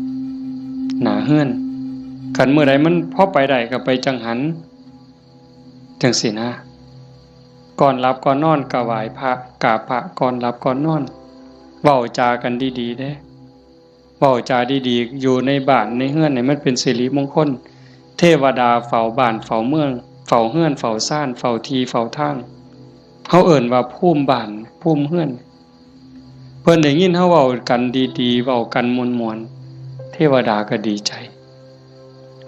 หน้าเฮือน คันมื้อใดมันพอไปได้ก็ไปจังหัน จังซี้นะ ก่อนหลับก่อนนอนก็ไหว้พระ กราบพระก่อนหลับก่อนนอน เว้าจากันดีๆ เด้ เว้าจาดีๆ อยู่ในบ้านในเฮือนให้มันเป็นสิริมงคล เทวดาเฝ้าบ้านเฝ้าเมือง เฝ้าเฮือนเฝ้าซาน เฝ้าที่เฝ้าทาง เฮาเอิ้นว่าภูมิบ้านภูมิเฮือน เพิ่นได้ยินเฮาเว้ากันดีๆ เว้ากันม่วนๆ เทวดาก็ดีใจ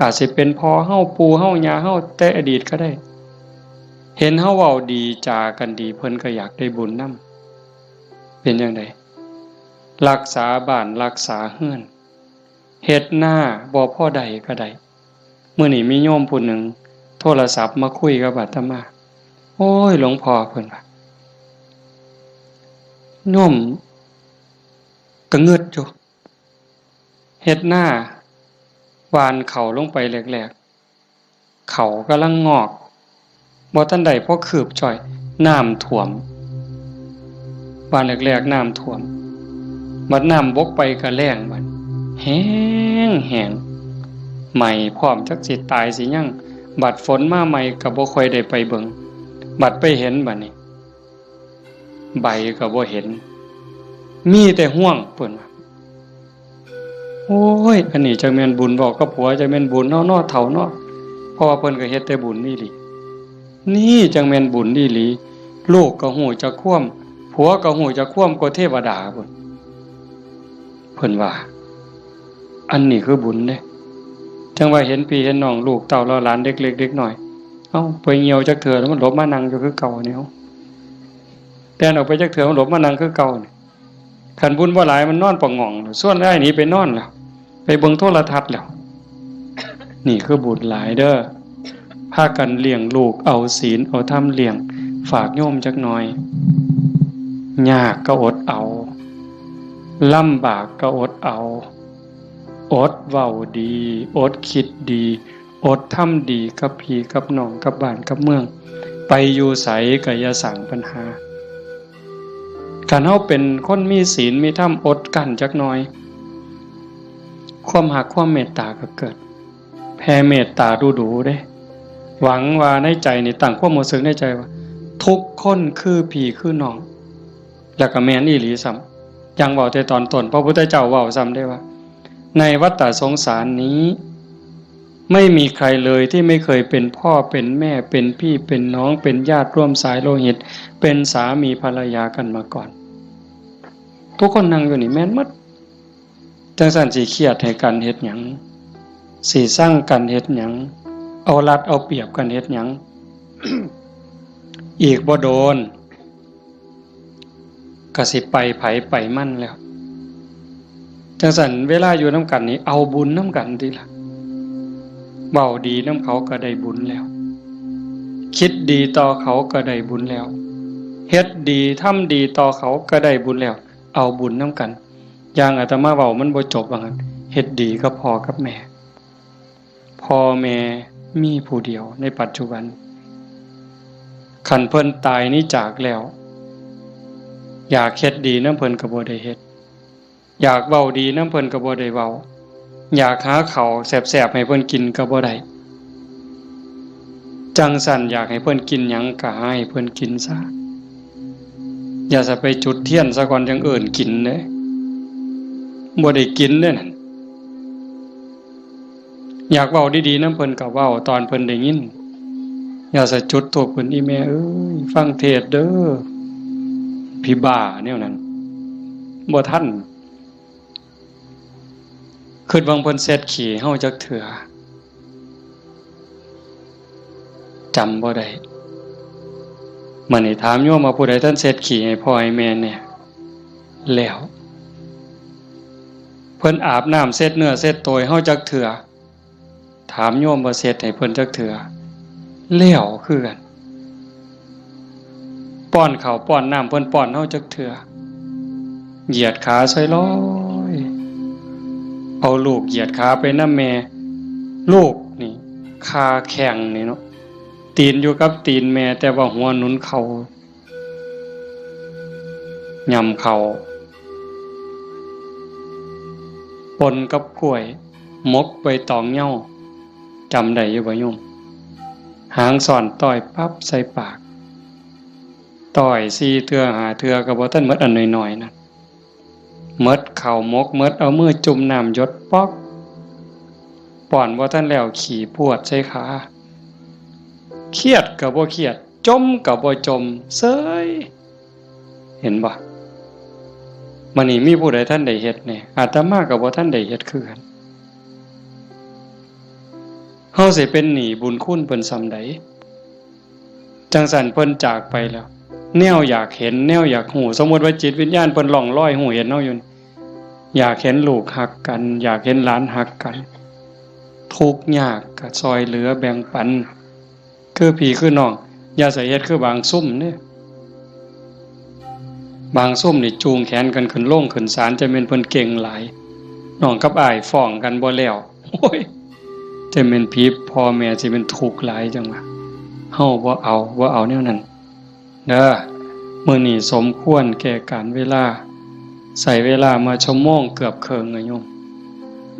อาจสิเป็นพ่อเฮา ปู่เฮา ย่าเฮา แต่อดีตก็ได้ เห็นเฮาเว้าดีจากันดี เพิ่นก็อยากได้บุญนำ เป็นจั่งใด รักษาบ้านรักษาเฮือน เฮ็ดนาบ่พอได้ก็ได้ มื้อนี้มีโยมผู้หนึ่งโทรศัพท์มาคุยกับอาตมา โอ้ย หลวงพ่อ เพิ่นว่า โยมก็งึดอยู่ เฮ็ดนา หว่านเข้าลงไปแรกๆ เข้ากำลังงอก บ่ทันได้พอคืบจ้อย น้ำท่วม หว่านแรกๆ น้ำท่วม บัดน้ำบกไปก็แล้งบัด แห้งแห้ง ไหม้พร้อม จักสิตายสิหยัง บัดฝนมาใหม่ก็บ่ค่อยได้ไปเบิ่ง บัดไปเห็นบัดนี้ ใบก็บ่เห็น มีแต่ฮวง เพิ่นว่า โอ้ย อันนี้จักแม่นบุญเว้ากับผัว จักแม่นบุญเนาะ เนาะ เฒ่าเนาะ เพราะว่าเพิ่นก็เฮ็ดแต่บุญอีหลี นี่จักแม่นบุญอีหลี ลูกก็ฮู้จักความ ผัวก็ฮู้จักความ กว่าเทวดาพุ้น เพิ่นว่า อันนี้คือบุญเด้ จั่งว่าเห็นพี่เห็นน้อง ลูกเต้าเหล่าหลาน เด็กเล็กเด็กน้อย เอ้า ไปเหี่ยวจักเทื่อแล้วมันหลบมานั่งอยู่คือเก่านี่ แล่นออกไปจักเทื่อมันหลบมานั่งคือเก่านี่ คันบุญบ่หลายมันนอนปะหง่อง ส่วนอ้ายหนีไปนอนแล้ว ไปเบิ่งโทรทัศน์แล้ว นี่คือบุญหลายเด้อ พากันเลี้ยงลูก เอาศีลเอาธรรมเลี้ยง ฝากโยมจักหน่อย ยากก็อดเอา ลำบากก็อดเอา อดเว้าดี อดคิดดี อดทำดีกับพี่กับน้อง กับบ้านกับเมือง ไปอยู่ไสก็อย่าสร้างปัญหา คันเฮาเป็นคนมีศีลมีธรรม อดกลั้นจักหน่อย ความฮักความเมตตาก็เกิด แผ่เมตตาดูๆ เด้ หวังว่าในใจนี่ ตั้งความรู้สึกในใจว่า ทุกคนคือพี่คือน้อง แล้วก็แม่นอีหลีซ้ำ อย่างเว้าแต่ตอนต้น พระพุทธเจ้าเว้าซ้ำเด้ว่า ในวัฏฏะสงสารนี้ ไม่มีใครเลยที่ไม่เคยเป็นพ่อเป็นแม่ เป็นพี่เป็นน้อง เป็นญาติร่วมสายโลหิต เป็นสามีภรรยากันมาก่อน ทุกคนนั่งอยู่นี่แม่นหมด จั่งซั้นสิเครียดให้กันเฮ็ดหยัง สิซังกันเฮ็ดหยัง เอารัดเอาเปรียบกันเฮ็ดหยัง อีกบ่โดน ก็สิไปไผไปมันแล้ว จั่งซั้นเวลาอยู่นำกันนี่เอาบุญนำกันติล่ะ เว้าดีนำเขาก็ได้บุญแล้ว คิดดีต่อเขาก็ได้บุญแล้ว เฮ็ดดีทำดีต่อเขาก็ได้บุญแล้ว เอาบุญนำกัน อย่างอาตมาเว้ามันบ่จบว่างั้น เฮ็ดดีกับพ่อกับแม่ พ่อแม่มีผู้เดียวในปัจจุบัน คันเพิ่นตายหนีจากแล้ว อยากเฮ็ดดีนำเพิ่นก็บ่ได้เฮ็ด อยากเว้าดีนำเพิ่นก็บ่ได้เว้า อยากหาข้าวแซ่บๆให้เพิ่นกินก็บ่ได้ จั่งซั้นอยากให้เพิ่นกินหยังก็หาให้เพิ่นกินซะ อย่าซะไปจุดเทียนซะก่อนจั่งเอิ้นกินเด้ บ่ได้กินเด้นั่น อยากเว้าดีๆนำเพิ่นก็เว้าตอนเพิ่นได้ยิน อย่าซะจุดธูปขึ้น อีแม่เอ้ย ฟังเทศน์เด้อ ผีบ้าแนวนั้น บ่ทัน คิดเบิ่งเพิ่นเช็ดขี้เฮาจักเทื่อ จำบ่ได้ มื้อนี้ถามโยมว่าผู้ใดทันเช็ดขี้ให้พ่อให้แม่แน่ แล้ว เพิ่นอาบน้ำเช็ดเนื้อเช็ดตัวให้เฮาจักเทื่อ ถามโยมว่าเช็ดให้เพิ่นจักเทื่อ แล้วคือกัน ป้อนข้าวป้อนน้ำเพิ่นป้อนเฮาจักเทื่อ เหยียดขาใส่ลอย เอาลูกเหยียดขาไปนำแม่ ลูกนี่ คาแข้งนี่เนาะ ตีนอยู่กับตีนแม่ แต่ว่าหัวหนุนเข่า ย่ำเข่า ปนกับกล้วย หมกใบตองเหย้า จำได้อยู่บ่โยม หางซ่อนต้อยปั๊บใส่ปาก ต้อยสี่เทื่อห้าเทื่อก็บ่ทันหมดอันน้อยๆนั่น หมดข้าวหมก หมดเอามือจุ่มน้ำหยดป๊อก ป้อนบ่ทันแล้วขี้พรวดใส่ขา เครียดก็บ่เครียด จ่มก็บ่จ่ม เซย เห็นบ่ มื้อนี้มีผู้ใดทันได้เฮ็ดแน่ อาตมาก็บ่ทันได้เฮ็ดคือกัน เฮาสิเป็นหนี้บุญคุณเพิ่นส่ำใด จั่งซั้นเพิ่นจากไปแล้ว แนวอยากเห็น แนวอยากฮู้ สมมุติว่าจิตวิญญาณเพิ่นล่องลอยฮู้เห็นเฮาอยู่นี่ อยากเห็นลูกฮักกัน อยากเห็นหลานฮักกัน ทุกข์ยากก็ซ่อยเหลือแบ่งปัน คือพี่คือน้อง อย่าใส่เฮ็ดคือบางซุมเด้ บางซุมนี่จูงแขนกันขึ้นโรงขึ้นศาล จะแม่นเพิ่นเก่งหลาย น้องกับอ้ายฟ้องกันบ่แล้ว โอ้ย จะแม่นผีพ่อแม่สิเป็นทุกข์หลายจังวะ เฮาบ่เอา บ่เอาแนวนั้น เด้อ มื้อนี้สมควรแก่กาลเวลา ใช้เวลามาชั่วโมงเกือบเคิ่งอะโยม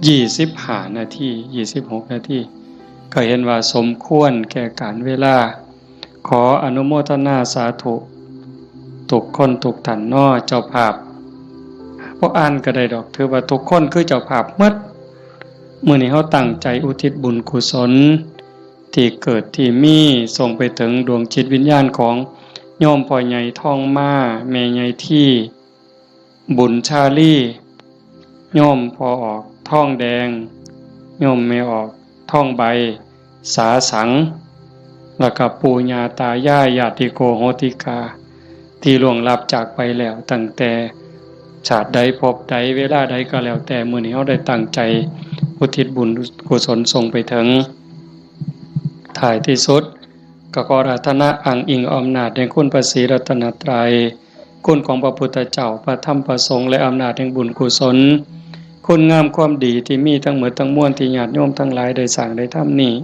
ยี่สิบห้านาที ยี่สิบหกนาที ก็เห็นว่าสมควรแก่กาลเวลา ขออนุโมทนาสาธุ ทุกคนทุกท่านเนาะ เจ้าภาพ บ่อ่านก็ได้ดอก ถือว่าทุกคนคือเจ้าภาพหมด มื้อนี้เฮาตั้งใจอุทิศบุญกุศล ที่เกิดที่มี ส่งไปถึงดวงจิตวิญญาณของโยมพ่อใหญ่ทองมา แม่ใหญ่ที่ บุญชาลี โยมพ่อออกทองแดง โยมแม่ออกทองใบ สาสัง แล้วก็ปู่ย่าตายาย ญาติโกโหติกา ที่ล่วงลับจากไปแล้ว ตั้งแต่ชาติใดภพใดเวลาใดก็แล้วแต่ มื้อนี้เฮาได้ตั้งใจอุทิศบุญกุศลส่งไปถึง ท้ายที่สุด ก็ขออาราธนาอ้างอิงอำนาจแห่งคุณพระศรีรัตนตรัย คุณของพระพุทธเจ้า พระธรรม พระสงฆ์ และอำนาจแห่งบุญกุศล คุณงามความดีที่มีทั้งหมดทั้งมวลที่ญาติโยมทั้งหลายได้สร้างได้ทำนี้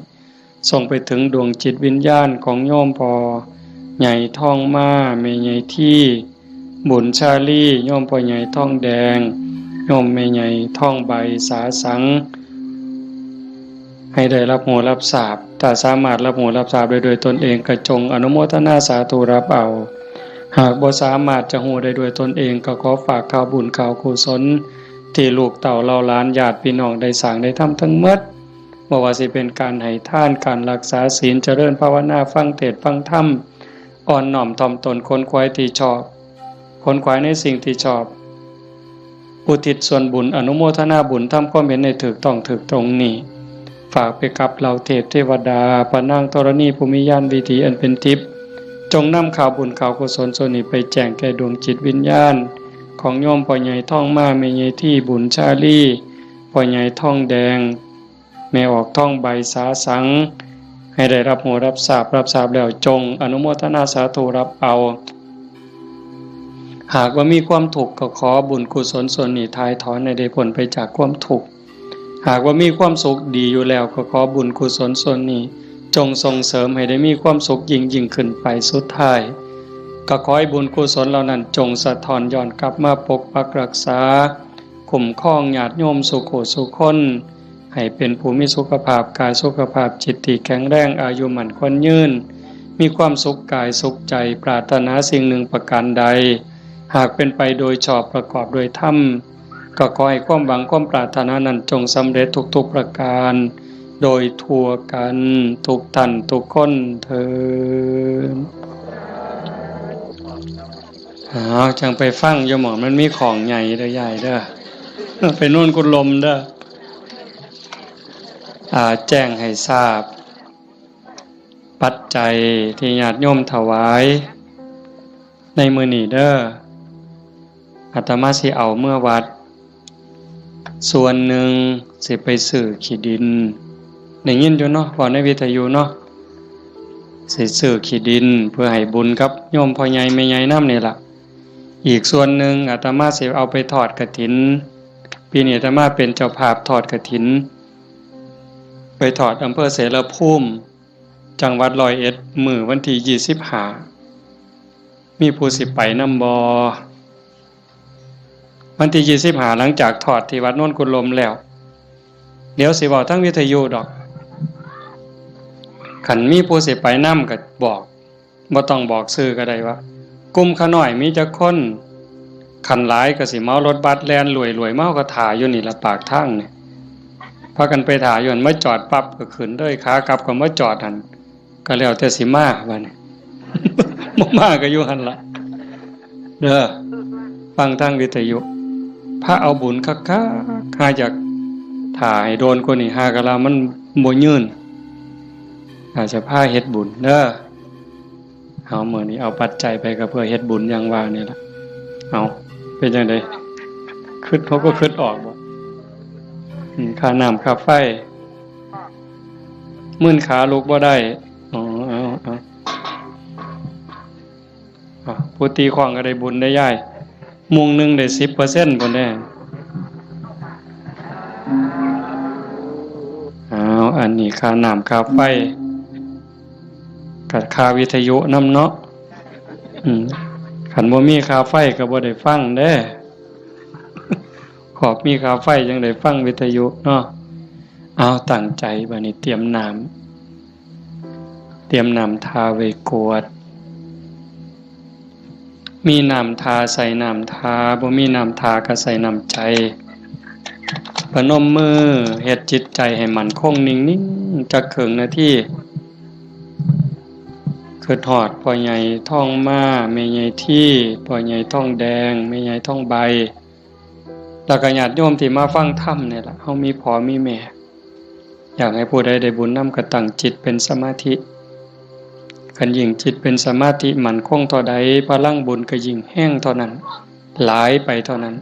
ส่งไปถึงดวงจิตวิญญาณของโยมพ่อใหญ่ทองมา แม่ใหญ่ที่ บุญชาลี โยมพ่อใหญ่ทองแดง โยมแม่ใหญ่ทองใบ สาสัง ให้ได้รับรู้รับทราบ ถ้าสามารถรับรู้รับทราบได้ด้วยตนเองก็จงอนุโมทนาสาธุรับเอา หากบ่สามารถจะรู้ได้ด้วยตนเองก็ขอฝากข่าวบุญข่าวกุศล ที่ลูกเต้าเหล่าหลานญาติพี่น้องได้สร้างได้ทำทั้งหมด บ่ว่าสิเป็นการให้ทาน การรักษาศีล เจริญภาวนา ฟังเทศน์ฟังธรรม อ่อนน้อมถ่อมตน ขนขวายที่ชอบ ขนขวายในสิ่งที่ชอบ อุทิศส่วนบุญ อนุโมทนาบุญ ทำความเห็นให้ถูกต้องถูกตรงนี้ ฝากไปกับเหล่าเทพเทวดา พระนางธรณีผู้มีญาณวิถีอันเป็นทิพย์ จงนำข่าวบุญข่าวกุศลส่วนนี้ไปแจ้งแก่ดวงจิตวิญญาณ ของโยมพ่อใหญ่ทองมา แม่ใหญ่ที่บุญชาลี พ่อใหญ่ทองแดง แม่ออกทองใบสาสัง ให้ได้รับรู้รับทราบ รับทราบแล้วจงอนุโมทนาสาธุรับเอา หากว่ามีความทุกข์ก็ขอบุญกุศลส่วนนี้ถ่ายถอนให้ได้พ้นไปจากความทุกข์ หากว่ามีความสุขดีอยู่แล้วก็ขอบุญกุศลส่วนนี้ จงส่งเสริมให้ได้มีความสุขยิ่งยิ่งขึ้นไป สุดท้าย ก็ขอให้บุญกุศลเหล่านั้นจงสะท้อนย้อนกลับมาปกปักรักษา คุ้มครองญาติโยมสู่ผู้สู่คน ให้เป็นผู้มีสุขภาพกายสุขภาพจิตที่แข็งแรง อายุมั่นขวัญยืน มีความสุขกายสุขใจ ปรารถนาสิ่งหนึ่งประการใด หากเป็นไปโดยชอบประกอบโดยธรรม ก็ขอให้ความหวังความปรารถนานั้นจงสำเร็จทุกๆประการ โดยทั่วกันทุกท่านทุกคนเทอญ อ้าว จั่งไปฟังอยู่หม่องมันมีของใหญ่เด้อยายเด้อ ไปโน่นกุดลมเด้อ อ่า แจ้งให้ทราบ ปัจจัยที่ญาติโยมถวายในมื้อนี้เด้อ อาตมาสิเอาเมือวัด ส่วนหนึ่งสิไปซื้อขี้ดิน ได้ยินอยู่เนาะ เว้าในวิทยุเนาะ สิซื้อขี้ดินเพื่อให้บุญกับโยมพ่อใหญ่แม่ใหญ่นำนี่ล่ะ อีกส่วนหนึ่งอาตมาสิเอาไปทอดกฐิน ปีนี้อาตมาเป็นเจ้าภาพทอดกฐิน ไปทอดอำเภอเสรภูมิ จังหวัดร้อยเอ็ด มื้อวันที่ยี่สิบห้า มีผู้สิไปนำบ่ วันที่ยี่สิบห้า หลังจากทอดที่วัดโนนกุดลมแล้ว เดี๋ยวสิเว้าทางวิทยุดอก คันมีผู้สิไปนำก็บอก บ่ต้องบอกชื่อก็ได้ว่า กลุ่มข้าน้อยมีจักคน คันหลายก็สิเหมารถบัสแล่นรวยๆ มา เฮาก็ถ่าอยู่นี่ล่ะปากทางนี่ พากันไปถ่าอยู่หั่น มาจอดปั๊บก็ขึ้นเลย ขากลับก็มาจอดหั่น ก็แล้วแต่สิมาบัดนี้ บ่มาก็อยู่หั่นล่ะ เด้อ ฟังทางวิทยุ พาเอาบุญคักๆ หาอยากถ่าให้โดนกว่านี้ หากะลามันบ่ยืน อาจจะพาเฮ็ดบุญเด้อ เอามื้อนี้เอาปัจจัยไปก็เพื่อเฮ็ดบุญอย่างว่านี่ล่ะ เอา เป็นจั่งใด คิด เขาก็คิดออกบ่ อืม ค่าน้ำค่าไฟ มื่นขาลุกบ่ได้ อ๋อ เอา เอา อ่ะ ผู้ตีข้องก็ได้บุญได้ยาย มุ้งหนึ่งได้สิบเปอร์เซ็นต์ พุ้นเด้ อ้าว อันนี้ค่าน้ำค่าไฟ กับค่าวิทยุนำเนาะ อืม คันบ่มีค่าไฟก็บ่ได้ฟังเด้ ขอบมีค่าไฟจั่งได้ฟังวิทยุเนาะ เอาตั้งใจบัดนี้เตรียมน้ำ เตรียมน้ำทาไว้กรวด มีน้ำทาใส่น้ำทา บ่มีน้ำทาก็ใส่น้ำใจ พนมมือเฮ็ดจิตใจให้มั่นคงนิ่งๆ จักครึ่งนาที คิดฮอดพ่อใหญ่ทองมา แม่ใหญ่ที พ่อใหญ่ทองแดง แม่ใหญ่ทองใบ แล้วก็ญาติโยมที่มาฟังธรรมนี่ล่ะ เฮามีพ่อมีแม่ อยากให้ผู้ใดได้บุญนำก็ตั้งจิตเป็นสมาธิ คันยิ่งจิตเป็นสมาธิมั่นคงเท่าใด พลังบุญก็ยิ่งแฮงเท่านั้น หลายไปเท่านั้น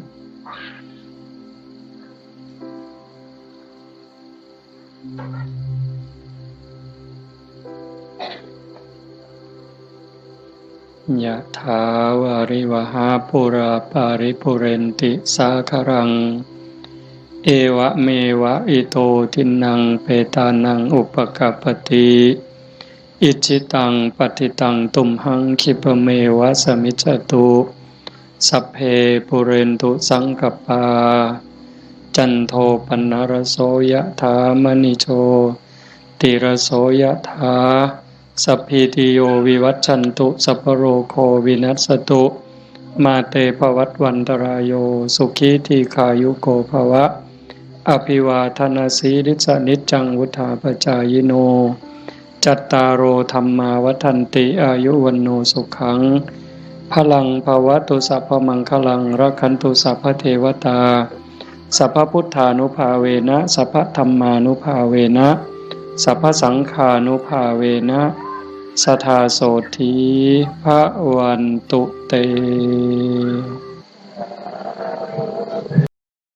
ยะถาวาริวหาปูราปาริปูเรนติสาคารัง เอวะเมวะอิโตทินนังเปตานังอุปกัปปติ อิจฉิตังปัตถิตังตุมหังคิปะเมวะสมิจจตุ สัพเพปูเรนตุสังกปปา จันโทปันนรโสยะถามณิโชติรโสยะถา สัพพีติโยวิวัชชันตุ สัพพโรโควินัสสตุ มาเตภวัตวันตรายโย สุขีทีขายุโกภวะ อภิวาทนาสีลิสนิจจังวุธาปจายิโน จัตตาโรธรรมาวัฒนติ อายุวันโนสุขัง พลังภวตุ สัพพมังคลัง รักขันตุ สัพพเทวตา สัพพพุทธานุภาเวนะ สัพพธรรมานุภาเวนะ สัพพสังฆานุภาเวนะ สทาโสธี พระวันตุเต